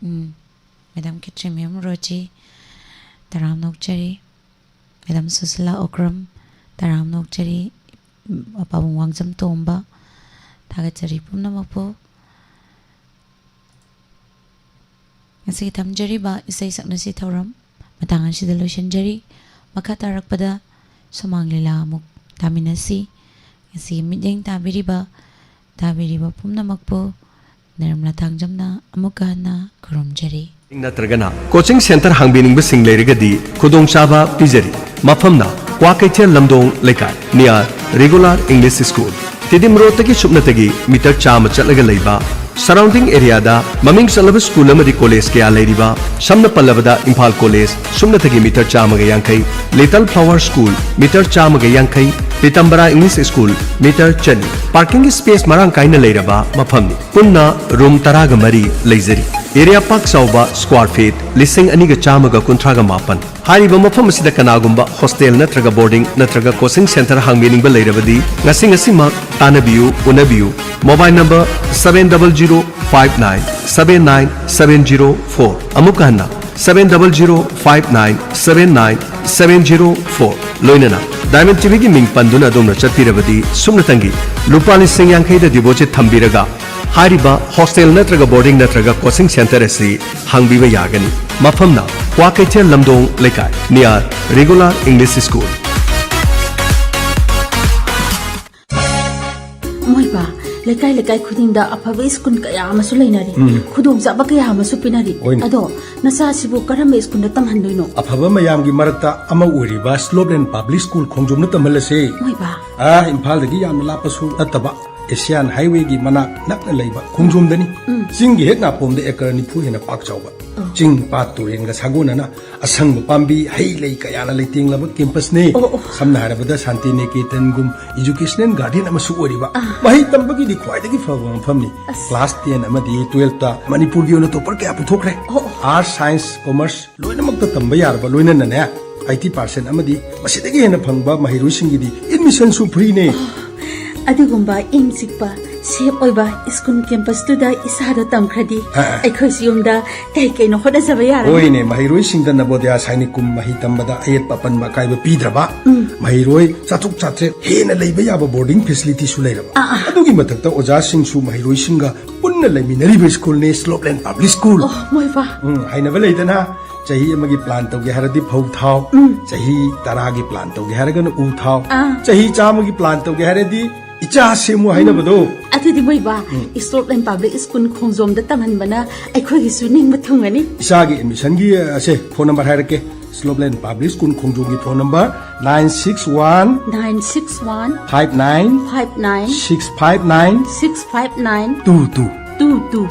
ꯎꯝ꯫ ꯃꯦꯗꯥꯝ ꯈꯦꯇ꯭ꯔꯤꯃꯌꯨꯝ ꯔꯣꯖꯤ, ꯇꯔꯥꯝꯅ ꯑꯣꯛꯆꯔꯤ꯫ ꯃꯦꯗꯥꯝ ꯁꯨꯁꯤꯂꯥ ꯑꯣꯀ꯭ꯔꯝ, ꯇꯔꯥꯝꯅ ꯑꯣꯛꯆꯔꯤ꯫ ꯎꯝ, ꯄꯥꯕꯨꯡ ꯋꯥꯡꯖꯝ ꯇꯣꯝꯕ, ꯊꯥꯒꯠꯆꯔꯤ ꯄꯨꯝꯅꯃꯛꯄꯨ꯫ ꯉꯁꯤꯒꯤ ꯊꯝꯖꯔꯤꯕ ꯏꯁꯩ ꯁꯛꯅꯁꯤ ꯊꯧꯔꯝ ꯃꯇꯥꯡ ꯑꯁꯤꯗ ꯂꯣꯏꯁꯤꯟꯖꯔꯤ꯫ ꯃꯈꯥ ꯇꯥꯔꯛꯄꯗ ꯁꯨꯃꯥꯡ ꯂꯤꯂꯥ ꯑꯃꯨꯛ ꯇꯥꯃꯤꯟꯅꯁꯤ꯫ ꯉꯁꯤꯒꯤ ꯃꯤꯠꯌꯦꯡ ꯇꯥꯕꯤꯔꯤꯕ, ꯇꯥꯕꯤꯔꯤꯕ ꯄꯨꯝꯅꯃꯛꯄꯨ ꯅꯤꯔꯃꯂꯥ ꯊꯥꯡꯖꯝꯅ ꯑꯃꯨꯛꯀ ꯍꯟꯅ ꯈꯨꯔꯨꯝꯖꯔꯤ꯫ ꯅꯠꯇ꯭ꯔꯒꯅ ꯀꯣꯆꯤꯡ ꯁꯦꯟꯇꯔ ꯍꯥꯡꯕꯤꯅꯤꯡꯕꯁꯤꯡ ꯂꯩꯔꯒꯗꯤ ꯈꯨꯗꯣꯡꯆꯥꯕ ꯄꯤꯖꯔꯤ꯫ ꯃꯐꯝꯅ ꯀ꯭ꯋꯥꯀꯩꯊꯦꯜ ꯂꯝꯗꯣꯡ ꯂꯩꯀꯥꯏ, near Regular English School, Tiddim ꯔꯣꯗꯇꯒꯤ ꯁꯨꯞꯅꯇꯒꯤ ꯃꯤꯇꯔ ꯆꯥꯝꯃ ꯆꯠꯂꯒ ꯂꯩꯕ, ꯁꯔꯥꯎꯟꯗꯤꯡ ꯑꯦꯔꯤꯌꯥꯗ ꯃꯃꯤꯡ ꯆꯠꯂꯕ ꯁ꯭ꯀꯨꯜ ꯑꯃꯗꯤ ꯀꯣꯂꯦꯖ ꯀꯌꯥ ꯂꯩꯔꯤꯕ, ꯁꯝꯅ ꯄꯜꯂꯕꯗ ꯏꯝꯐꯥꯜ ꯀꯣꯂꯦꯖ, ꯁꯨꯞꯅꯇꯒꯤ ꯃꯤꯇꯔ ꯆꯥꯝꯃꯒ ꯌꯥꯡꯈꯩ, ꯂꯤꯇꯜ ꯐ꯭ꯂꯥꯋꯔ ꯁ꯭ꯀꯨꯜ, ꯃꯤꯇꯔ ꯆꯥꯝꯃꯒ ꯌꯥꯡꯈꯩ, ꯄꯤꯇꯝꯕꯔꯥ ꯏꯪꯂꯤꯁ ꯁ꯭ꯀꯨꯜ, ꯃꯤꯇꯔ ꯆꯅꯤ꯫ ꯄꯥꯔꯀꯤꯡꯒꯤ ꯁ꯭ꯄꯦꯁ ꯃꯔꯥꯡ ꯀꯥꯏꯅ ꯂꯩꯔꯕ ꯃꯐꯝꯅꯤ꯫ ꯄꯨꯟꯅ ꯔꯨꯝ ꯇꯔꯥꯒ ꯃꯔꯤ ꯂꯩꯖꯔꯤ꯫ ꯑꯦꯔꯤꯌꯥ ꯄꯥꯛ ꯆꯥꯎꯕ ꯁ꯭ꯀ꯭ꯋꯥꯔ ꯐꯤꯠ ꯂꯤꯁꯤꯡ ꯑꯅꯤꯒ ꯆꯥꯝꯃꯒ ꯀꯨꯟꯊ꯭ꯔꯥꯒ ꯃꯥꯄꯟ꯫ ꯍꯥꯏꯔꯤꯕ ꯃꯐꯝ ꯑꯁꯤꯗ ꯀꯅꯥꯒꯨꯝꯕ ꯍꯣꯁꯇꯦꯜ ꯅꯠꯇ꯭ꯔꯒ ꯕꯣꯔꯗꯤꯡ ꯅꯠꯇ꯭ꯔꯒ ꯀꯣꯆꯤꯡ ꯁꯦꯟꯇꯔ ꯍꯥꯡꯕꯤꯅꯤꯡꯕ ꯂꯩꯔꯕꯗꯤ ꯉꯁꯤ ꯉꯁꯤꯃꯛ ꯇꯥꯟꯅꯕꯤꯌꯨ, ꯎꯅꯕꯤꯌꯨ꯫ Mobile number seven double zero five nine seven nine seven zero four꯫ ꯑꯃꯨꯛꯀ ꯍꯟꯅ, seven double zero five nine seven nine seven zero four꯫ ꯂꯣꯏꯅꯅ ꯗꯥꯏꯃꯟ ꯇꯤꯚꯤꯒꯤ ꯃꯤꯡ ꯄꯟꯗꯨꯅ ꯑꯗꯣꯝꯅ ꯆꯠꯄꯤꯔꯕꯗꯤ ꯁꯨꯞꯅꯇꯪꯒꯤ ꯂꯨꯄꯥ ꯂꯤꯁꯤꯡ ꯌꯥꯡꯈꯩꯗ ꯗꯤꯄꯣꯖꯤꯠ ꯊꯝꯕꯤꯔꯒ ꯍꯥꯏꯔꯤꯕ ꯍꯣꯁꯇꯦꯜ ꯅꯠꯇ꯭ꯔꯒ ꯕꯣꯔꯗꯤꯡ ꯅꯠꯇ꯭ꯔꯒ ꯀꯣꯆꯤꯡ ꯁꯦꯟꯇꯔ ꯑꯁꯤ ꯍꯥꯡꯕꯤꯕ ꯌꯥꯒꯅꯤ꯫ ꯃꯐꯝꯅ ꯀ꯭ꯋꯥꯀꯩꯊꯦꯜ ꯂꯝꯗꯣꯡ ꯂꯩꯀꯥꯏ, near Regular English School꯫ ꯃꯣꯏꯕꯥ, ꯂꯩꯀꯥꯏ ꯂꯩꯀꯥꯏ ꯈꯨꯗꯤꯡꯗ ꯑꯐꯕ ꯁ꯭ꯀꯨꯜ ꯀꯌꯥ ꯑꯃꯁꯨ ꯂꯩꯅꯔꯤ, ꯎꯝ꯫ ꯈꯨꯗꯣꯡꯆꯥꯕ ꯀꯌꯥ ꯑꯃꯁꯨ ꯄꯤꯅꯔꯤ꯫ ꯍꯣꯏꯅꯦ꯫ ꯑꯗꯣ ꯅꯆꯥꯁꯤꯕꯨ ꯀꯔꯝꯕ ꯁ꯭ꯀꯨꯜꯗ ꯇꯝꯍꯟꯗꯣꯏꯅꯣ? ꯑꯐꯕ ꯃꯌꯥꯝꯒꯤ ꯃꯔꯛꯇ ꯑꯃ ꯑꯣꯏꯔꯤꯕ ꯁ꯭ꯂꯣꯞꯂꯦꯟ ꯄꯕ꯭ꯂꯤꯛ ꯁ꯭ꯀꯨꯜ ꯈꯣꯡꯖꯣꯝꯗ ꯇꯝꯍꯜꯂꯁꯦ꯫ ꯃꯣꯏꯕꯥ꯫ ꯑꯥ, ꯏꯝꯐꯥꯜꯗꯒꯤ ꯌꯥꯝꯅ ꯂꯥꯞꯄꯁꯨ ꯅꯠꯇꯕ, ꯑꯦꯁꯤꯌꯥꯟ ꯍꯥꯏꯋꯦꯒꯤ ꯃꯅꯥꯛ ꯅꯛꯅ ꯂꯩꯕ ꯈꯣꯡꯖꯣꯝꯗꯅꯤ꯫ ꯎꯝ꯫ ꯆꯤꯡꯒꯤ ꯍꯦꯛ ꯅꯥꯄꯣꯝꯗ ꯑꯦꯀꯔ ꯅꯤꯐꯨ ꯍꯦꯟꯅ ꯄꯥꯛ ꯆꯥꯎꯕ, ꯑꯣ꯫ ꯆꯤꯡ, ꯄꯥꯠ, ꯇꯨꯔꯦꯟꯒ ꯁꯥꯒꯣꯟꯅꯅ ꯑꯁꯪꯕ ꯄꯥꯝꯕꯤ, ꯍꯩ ꯂꯩ ꯀꯌꯥꯅ ꯂꯩꯇꯦꯡꯂꯕ ꯀꯦꯝꯄꯁꯅꯤ꯫ ꯑꯣ, ꯑꯣ꯫ ꯁꯝꯅ ꯍꯥꯏꯔꯕꯗ ꯁꯥꯟꯇꯤ ꯅꯤꯀꯦꯇꯟꯒꯨꯝ ꯏꯖꯨꯀꯦꯁꯅꯦꯜ ꯒꯥꯔꯗꯦꯟ ꯑꯃꯁꯨ ꯑꯣꯏꯔꯤꯕ꯫ ꯑꯥ꯫ ꯃꯍꯩ ꯇꯝꯕꯒꯤꯗꯤ ꯈ꯭ꯋꯥꯏꯗꯒꯤ ꯐꯕ ꯃꯐꯝꯅꯤ꯫ ꯑꯁ꯫ ꯀ꯭ꯂꯥꯁ ꯇꯦꯟ ꯑꯃꯗꯤ ꯇꯨꯋꯦꯜꯐꯇ ꯃꯅꯤꯄꯨꯔꯒꯤ ꯑꯣꯏꯅ ꯇꯣꯄꯔ ꯀꯌꯥ ꯄꯨꯊꯣꯛꯈ꯭ꯔꯦ꯫ ꯑꯣ, ꯑꯣ꯫ ꯑꯥꯔꯠꯁ, ꯁꯥꯏꯟꯁ, ꯀꯣꯃꯔꯁ ꯂꯣꯏꯅꯃꯛꯇ ꯇꯝꯕ ꯌꯥꯔꯕ, ꯂꯣꯏꯅꯅꯅꯦ ꯑꯩꯠꯇꯤ ꯄꯥꯔꯁꯦꯟ ꯑꯃꯗꯤ ꯃꯁꯤꯗꯒꯤ ꯍꯦꯟꯅ ꯐꯪꯕ ꯃꯍꯩꯔꯣꯏꯁꯤꯡꯒꯤꯗꯤ ꯑꯦꯗꯃꯤꯁꯟꯁꯨ ꯐ꯭ꯔꯤꯅꯦ꯫ ꯑꯗꯨꯒꯨꯝꯕ ꯏꯪ ꯆꯤꯛꯄ, ꯁꯦꯞ ꯑꯣꯏꯕ ꯁ꯭ꯀꯨꯜ ꯀꯦꯝꯄꯁꯇꯨꯗ ꯏꯁꯥꯗꯣ ꯇꯝꯈ꯭ꯔꯗꯤ, ꯑꯥ꯫ ꯑꯩꯈꯣꯏꯁꯨ ꯌꯨꯝꯗ ꯀꯩ ꯀꯩꯅꯣ ꯍꯣꯠꯅꯖꯕ ꯌꯥꯔꯅꯤ꯫ ꯍꯣꯏꯅꯦ, ꯃꯍꯩꯔꯣꯏꯁꯤꯡꯗ ꯅꯕꯣꯗꯌꯥ ꯁꯥꯏꯅꯤꯛ ꯀꯨꯝ ꯃꯍꯩ ꯇꯝꯕꯗ ꯑꯌꯦꯠꯄ ꯑꯄꯟꯕ ꯑꯀꯥꯏꯕ ꯄꯤꯗ꯭ꯔꯕ, ꯃꯍꯩꯔꯣꯏ ꯆꯥꯇ꯭ꯔꯨꯛ ꯆꯥꯇ꯭ꯔꯦꯠ ꯍꯦꯟꯅ ꯂꯩꯕ ꯌꯥꯕ ꯕꯣꯔꯗꯤꯡ ꯐꯦꯁꯤꯂꯤꯇꯤꯁꯨ ꯂꯩꯔꯕ, ꯑꯥ, ꯑꯥ꯫ ꯑꯗꯨꯒꯤ ꯃꯊꯛꯇ ꯑꯣꯖꯥꯁꯤꯡꯁꯨ ꯃꯍꯩꯔꯣꯏꯁꯤꯡꯒ ꯄꯨꯟꯅ ꯂꯩꯃꯤꯟꯅꯔꯤꯕ ꯁ꯭ꯀꯨꯜꯅꯦ ꯁ꯭ꯂꯣꯞꯂꯦꯟ ꯄꯕ꯭ꯂꯤꯛ ꯁ꯭ꯀꯨꯜ꯫ ꯑꯣ, ꯃꯣꯏꯕ꯫ ꯎꯝ, ꯍꯥꯏꯅꯕ ꯂꯩꯗꯅ, ꯆꯍꯤ ꯑꯃꯒꯤ ꯄ꯭ꯂꯥꯟ ꯇꯧꯒꯦ ꯍꯥꯏꯔꯗꯤ ꯐꯧ ꯊꯥꯎ, ꯆꯍꯤ ꯇꯔꯥꯒꯤ ꯄ꯭ꯂꯥꯟ ꯇꯧꯒꯦ ꯍꯥꯏꯔꯒꯅ ꯎ ꯊꯥꯎ, ꯑꯥ꯫ ꯆꯍꯤ ꯆꯥꯝꯃꯒꯤ ꯄ꯭ꯂꯥꯟ ꯇꯧꯒꯦ ꯍꯥꯏꯔꯗꯤ ꯏꯆꯥ ꯁꯦꯝꯃꯨ ꯍꯥꯏꯅꯕꯗꯣ꯫ ꯑꯗꯨꯗꯤ ꯃꯣꯏꯕ, ꯁ꯭ꯂꯣꯞꯂꯦꯟ ꯄꯕ꯭ꯂꯤꯛ ꯁ꯭ꯀꯨꯜ ꯈꯣꯡꯖꯣꯝꯗ ꯇꯝꯍꯟꯕꯅ ꯑꯩꯈꯣꯏꯒꯤꯁꯨ ꯅꯤꯡꯕ ꯊꯨꯡꯒꯅꯤ꯫ ꯏꯆꯥꯒꯤ ꯑꯦꯗꯃꯤꯁꯟꯒꯤ, ꯑꯁꯦ, ꯐꯣꯟ ꯅꯝꯕꯔ ꯍꯥꯏꯔꯛꯀꯦ꯫ ꯁ꯭ꯂꯣꯞꯂꯦꯟ ꯄꯕ꯭ꯂꯤꯛ ꯁ꯭ꯀꯨꯜ ꯈꯣꯡꯖꯣꯝꯒꯤ phone number nine six one nine six one five nine five nine six five nine six five nine two two. Two two.